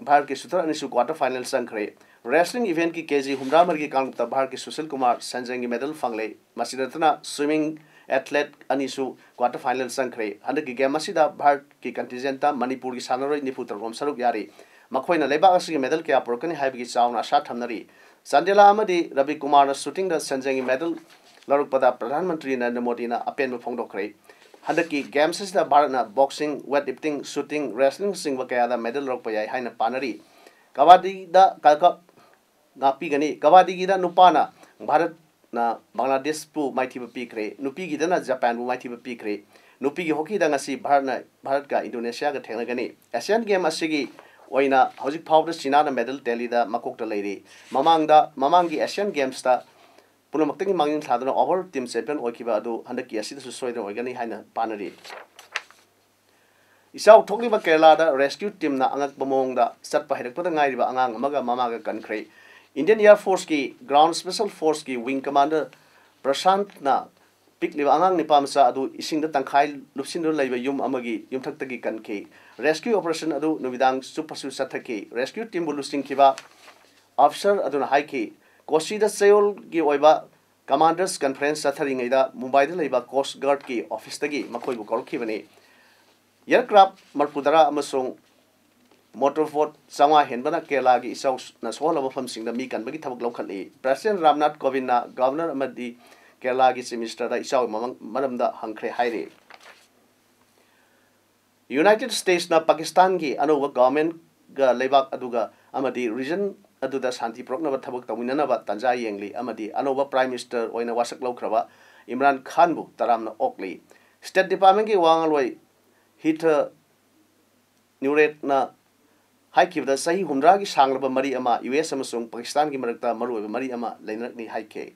ꯚꯥꯔꯠꯀꯤ ꯁꯨꯇꯔ ꯑꯅꯤꯁꯨ ꯀ꯭ꯋꯥꯇꯔ ꯐꯥꯏꯅꯦꯜ ꯆꯪꯈ꯭ꯔꯦ꯫ ꯔꯦꯁꯂꯤꯡ ꯏꯚꯦꯟꯠꯀꯤ ꯀꯦ ꯖꯤ ꯍꯨꯝꯗ꯭ꯔꯥ ꯃꯔꯤꯒꯤ ꯀꯥꯡꯂꯨꯞꯇ ꯚꯥꯔꯠꯀꯤ ꯁꯨꯁꯤꯜ ꯀꯨꯃꯥꯔ ꯁꯦꯟꯖꯦꯡꯒꯤ ꯃꯦꯗꯜ ꯐꯪꯂꯦ꯫ ꯃꯁꯤꯗ ꯅꯠꯇꯅ ꯁ꯭ꯋꯤꯃꯤꯡ ꯑꯦꯊꯂꯦꯠ ꯑꯅꯤꯁꯨ ꯀ꯭ꯋꯥꯇꯔ ꯐꯥꯏꯅꯦꯜ ꯆꯪꯈ꯭ꯔꯦ꯫ ꯍꯟꯗꯛꯀꯤ ꯒꯦꯝ ꯑꯁꯤꯗ ꯚꯥꯔꯠꯀꯤ ꯀꯟꯇꯤꯟꯖꯦꯟꯠꯇ ꯃꯅꯤꯄꯨꯔꯒꯤ ꯁꯥꯟꯅꯔꯣꯏ ꯅꯤꯐꯨ ꯇꯔꯨꯛ ꯔꯣꯝ ꯁꯔꯨꯛ ꯌꯥꯔꯤ꯫ ꯃꯈꯣꯏꯅ ꯂꯩꯕꯥꯛ ꯑꯁꯤꯒꯤ ꯃꯦꯗꯜ ꯀꯌꯥ ꯄꯨꯔꯛꯀꯅꯤ ꯍꯥꯏꯕꯒꯤ ꯆꯥꯎꯅ ꯑꯁꯥ ꯊꯝꯅꯔꯤ꯫ ꯆꯥꯟꯗꯦꯂꯥ ꯑꯃꯗꯤ ꯔꯕꯤ ꯀꯨꯃꯥꯔꯅ ꯁꯨꯇꯤꯡꯗ ꯁꯦꯟꯖꯦꯡꯒꯤ ꯃꯦꯗꯜ ꯂꯧꯔꯛꯄꯗ ꯄ꯭ꯔꯙꯥꯟ ꯃꯟꯇ꯭ꯔꯤ ꯅꯔꯦꯟꯗ꯭ꯔ ꯃꯣꯗꯤꯅ ꯑꯄꯦꯟꯕ ꯐꯣꯡꯗꯣꯛꯈ꯭ꯔꯦ꯫ ꯍꯟꯗꯛꯀꯤ ꯒꯦꯝꯁ ꯑꯁꯤꯗ ꯚꯥꯔꯠꯅ ꯕꯣꯛꯁꯤꯡ, ꯋꯦꯠ ꯂꯤꯐꯇꯤꯡ, ꯁꯨꯇꯤꯡ, ꯔꯦꯁꯂꯤꯡꯅꯆꯤꯡꯕ ꯀꯌꯥꯗ ꯃꯦꯗꯜ ꯂꯧꯔꯛꯄ ꯌꯥꯏ ꯍꯥꯏꯅ ꯄꯥꯅꯔꯤ꯫ ꯀꯕꯥꯗꯤꯗ ꯀꯜꯀꯞ ꯉꯥꯛꯄꯤꯒꯅꯤ꯫ ꯀꯕꯥꯗꯤꯒꯤꯗ ꯅꯨꯄꯥꯅ ꯚꯥꯔꯠꯅ ꯕꯪꯒ꯭ꯂꯥꯗꯦꯁꯄꯨ ꯃꯥꯏꯊꯤꯕ ꯄꯤꯈ꯭ꯔꯦ꯫ ꯅꯨꯄꯤꯒꯤꯗꯅ ꯖꯄꯥꯟꯕꯨ ꯃꯥꯏꯊꯤꯕ ꯄꯤꯈ꯭ꯔꯦ꯫ ꯅꯨꯄꯤꯒꯤ ꯍꯣꯀꯤꯗ ꯉꯁꯤ ꯚꯥꯔꯠꯅ, ꯚꯥꯔꯠꯀ ꯏꯟꯗꯣꯅꯦꯁꯤꯌꯥꯒ ꯊꯦꯡꯅꯒꯅꯤ꯫ ꯑꯦꯁꯤꯌꯥꯟ ꯒꯦꯝ ꯑꯁꯤꯒꯤ ꯑꯣꯏꯅ ꯍꯧꯖꯤꯛ ꯐꯥꯎꯕꯗ ꯆꯤꯅꯥꯅ ꯃꯦꯗꯜ ꯇꯦꯂꯤꯗ ꯃꯀꯣꯛꯇ ꯂꯩꯔꯤ꯫ ꯃꯃꯥꯡꯗ, ꯃꯃꯥꯡꯒꯤ ꯑꯦꯁꯤꯌꯥꯟ ꯒꯦꯝꯁꯇ ꯄꯨꯝꯅꯃꯛꯇꯒꯤ ꯃꯥꯡꯖꯤꯜ ꯊꯥꯗꯨꯅ ꯑꯣꯚꯔ ꯇꯤꯝ ꯆꯦꯝꯄꯤꯌꯟ ꯑꯣꯏꯈꯤꯕ ꯑꯗꯨ ꯍꯟꯗꯛꯀꯤ ꯑꯁꯤꯗꯁꯨ ꯁꯣꯏꯗꯅ ꯑꯣꯏꯒꯅꯤ ꯍꯥꯏꯅ ꯄꯥꯅꯔꯤ꯫ ꯏꯆꯥꯎ ꯊꯣꯛꯂꯤꯕ ꯀꯦꯔꯂꯥꯗ ꯔꯦꯁꯀ꯭ꯌꯨ ꯇꯤꯝꯅ ꯑꯉꯛꯄ ꯃꯑꯣꯡꯗ ꯆꯠꯄ ꯍꯩꯔꯛꯄꯗ ꯉꯥꯏꯔꯤꯕ ꯑꯉꯥꯡ ꯑꯃꯒ ꯃꯃꯥꯒ ꯀꯟꯈ꯭ꯔꯦ꯫ ꯏꯟꯗꯤꯌꯟ ꯑꯦꯌꯔ ꯐꯣꯔꯁꯀꯤ ꯒ꯭ꯔꯥꯎꯟ ꯁ꯭ꯄꯦꯁꯦꯜ ꯐꯣꯔꯁꯀꯤ ꯋꯤꯡ ꯀꯃꯥꯟꯗꯔ ꯄ꯭ꯔꯁꯥꯟꯠꯅ ꯄꯤꯛꯂꯤꯕ ꯑꯉꯥꯡ ꯅꯤꯄꯥ ꯃꯆꯥ ꯑꯗꯨ ꯏꯁꯤꯡꯗ ꯇꯪꯈꯥꯏ ꯂꯨꯞꯁꯤꯟꯗꯨꯅ ꯂꯩꯕ ꯌꯨꯝ ꯑꯃꯒꯤ ꯌꯨꯝꯊꯛꯇꯒꯤ ꯀꯟꯈꯤ꯫ ꯔꯦꯁꯀ꯭ꯌꯨ ꯑꯣꯄꯔꯦꯁꯟ ꯑꯗꯨ ꯅꯨꯃꯤꯗꯥꯡ ꯆꯨꯞꯄꯁꯨ ꯆꯠꯊꯈꯤ꯫ ꯔꯦꯁꯀ꯭ꯌꯨ ꯇꯤꯝꯕꯨ ꯂꯨꯆꯤꯡꯈꯤꯕ ꯑꯐꯁꯔ ꯑꯗꯨꯅ ꯍꯥꯏꯈꯤ, ꯀꯣꯆꯤꯗ ꯆꯌꯣꯜꯒꯤ ꯑꯣꯏꯕ ꯀꯃꯥꯟꯗꯔꯁ ꯀꯟꯐꯔꯦꯟꯁ ꯆꯠꯊꯔꯤꯉꯩꯗ ꯃꯨꯝꯕꯥꯏꯗ ꯂꯩꯕ ꯀꯣꯁ꯭ꯠ ꯒꯥꯔꯗꯀꯤ ꯑꯣꯐꯤꯁꯇꯒꯤ ꯃꯈꯣꯏꯕꯨ ꯀꯧꯔꯛꯈꯤꯕꯅꯤ꯫ ꯑꯦꯌꯔꯀ꯭ꯔꯥꯐ ꯃꯔꯤꯐꯨꯇꯔꯥ ꯑꯃꯁꯨꯡ ꯃꯣꯇꯣꯔ ꯕꯣꯠ ꯆꯥꯝꯃꯉꯥ ꯍꯦꯟꯕꯅ ꯀꯦꯔꯂꯥꯒꯤ ꯏꯆꯥꯎꯅ ꯁꯣꯛꯍꯜꯂꯕ ꯃꯐꯝꯁꯤꯡꯗ ꯃꯤ ꯀꯟꯕꯒꯤ ꯊꯕꯛ ꯂꯧꯈꯠꯂꯤ꯫ ꯄ꯭ꯔꯁꯤꯗꯦꯟꯠ ꯔꯥꯝꯅꯥꯊ ꯀꯣꯕꯤꯟꯗꯅ ꯒꯕꯔꯅꯔ ꯑꯃꯗꯤ ꯀꯦꯔꯂꯥꯒꯤ ꯆꯤꯐ ꯃꯤꯅꯤꯁꯇꯔꯗ ꯏꯆꯥꯎꯒꯤ ꯃꯃ-, ꯃꯔꯝꯗ ꯍꯪꯈ꯭ꯔꯦ ꯍꯥꯏꯔꯤ꯫ ꯌꯨꯅꯥꯏꯇꯦꯗ ꯁ꯭ꯇꯦꯠꯁꯅ ꯄꯥꯀꯤꯁꯇꯥꯟꯒꯤ ꯑꯅꯧꯕ ꯒꯚꯔꯟꯃꯦꯟꯠꯒ ꯂꯩꯕꯥꯛ ꯑꯗꯨꯒ ꯑꯃꯗꯤ ꯔꯤꯖꯟ ꯑꯗꯨꯗ ꯁꯥꯟꯇꯤ ꯄꯨꯔꯛꯅꯕ ꯊꯕꯛ ꯇꯧꯃꯤꯟꯅꯅꯕ ꯇꯥꯟꯖꯥ ꯌꯦꯡꯂꯤ ꯑꯃꯗꯤ ꯑꯅꯧꯕ ꯄ꯭ꯔꯥꯏꯝ ꯃꯤꯅꯤꯁꯇꯔ ꯑꯣꯏꯅ ꯋꯥꯁꯛ ꯂꯧꯈ꯭ꯔꯕ ꯏꯝꯔꯥꯟ ꯈꯥꯟꯕꯨ ꯇꯔꯥꯝꯅ ꯑꯣꯛꯂꯤ꯫ ꯁ꯭ꯇꯦꯠ ꯗꯤꯄꯥꯔꯠꯃꯦꯟꯠꯀꯤ ꯋꯥ ꯉꯥꯡꯂꯣꯏ ꯍꯤꯊ ꯅ꯭ꯌꯨꯔꯦꯠꯅ ꯍꯥꯏꯈꯤꯕꯗ, ꯆꯍꯤ ꯍꯨꯝꯗ꯭ꯔꯥꯒꯤ ꯁꯥꯡꯂꯕ ꯃꯔꯤ ꯑꯃ ꯌꯨ ꯑꯦꯁ ꯑꯃꯁꯨꯡ ꯄꯥꯀꯤꯁꯇꯥꯟꯒꯤ ꯃꯔꯛꯇ ꯃꯔꯨꯑꯣꯏꯕ ꯃꯔꯤ ꯑꯃ ꯂꯩꯅꯔꯛꯂꯤ ꯍꯥꯏꯈꯤ꯫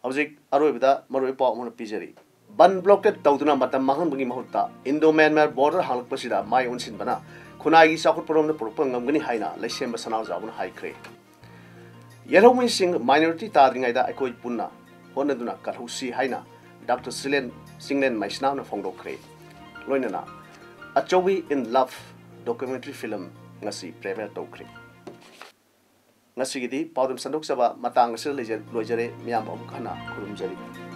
ꯍꯧꯖꯤꯛ ꯑꯔꯣꯏꯕꯗ ꯃꯔꯨꯑꯣꯏꯕ ꯄꯥꯎ ꯑꯃ ꯄꯤꯖꯔꯤ꯫ ꯕꯟ ꯕ꯭ꯂꯣꯀꯦꯠ ꯇꯧꯗꯨꯅ ꯃꯇꯝ ꯃꯥꯡꯍꯟꯕꯒꯤ ꯃꯍꯨꯠꯇ ꯏꯟꯗꯣ ꯃ꯭ꯌꯥꯟꯃꯥꯔ ꯕꯣꯔꯗꯔ ꯍꯥꯡꯂꯛꯄꯁꯤꯗ ꯃꯥꯏ ꯑꯣꯟꯁꯤꯟꯕꯅ ꯈꯨꯟꯅꯥꯏꯒꯤ ꯆꯥꯎꯈꯠꯄꯔꯣꯝꯗ ꯄꯨꯔꯛꯄ ꯉꯝꯒꯅꯤ ꯍꯥꯏꯅ ꯂꯩꯁꯦꯝꯕ ꯁꯅꯥꯖꯥꯎꯕꯅ ꯍꯥꯏꯈ꯭ꯔꯦ꯫ ꯌꯦꯜꯍꯧꯃꯤꯁꯤꯡ ꯃꯥꯏꯅꯣꯔꯤꯇꯤ ꯇꯥꯗ꯭ꯔꯤꯉꯩꯗ ꯑꯩꯈꯣꯏ ꯄꯨꯟꯅ ꯍꯣꯠꯅꯗꯨꯅ ꯀꯜꯍꯧꯁꯤ ꯍꯥꯏꯅ ꯗꯥꯛꯇꯔ ꯁꯤꯂꯦꯟ, ꯆꯤꯡꯂꯦꯟ ꯃꯩꯁꯅꯥꯝꯅ ꯐꯣꯡꯗꯣꯛꯈ꯭ꯔꯦ꯫ ꯂꯣꯏꯅꯅ ꯑꯆꯧꯕꯤ ꯏꯟ ꯂꯚ ꯗꯣꯀꯨꯃꯦꯟꯇꯔꯤ ꯐꯤꯂꯝ ꯉꯁꯤ ꯄ꯭ꯔꯤꯃꯤꯌꯔ ꯇꯧꯈ꯭ꯔꯦ꯫ ꯉꯁꯤꯒꯤꯗꯤ ꯄꯥꯎꯗꯝ ꯁꯟꯗꯣꯛꯆꯕ ꯃꯇꯥꯡ ꯑꯁꯤꯗ ꯂꯩꯖ-, ꯂꯣꯏꯖꯔꯦ꯫ ꯃꯤꯌꯥꯝꯕꯨ ꯑꯃꯨꯛ ꯍꯟꯅ ꯈꯨꯔꯨꯝꯖꯔꯤ꯫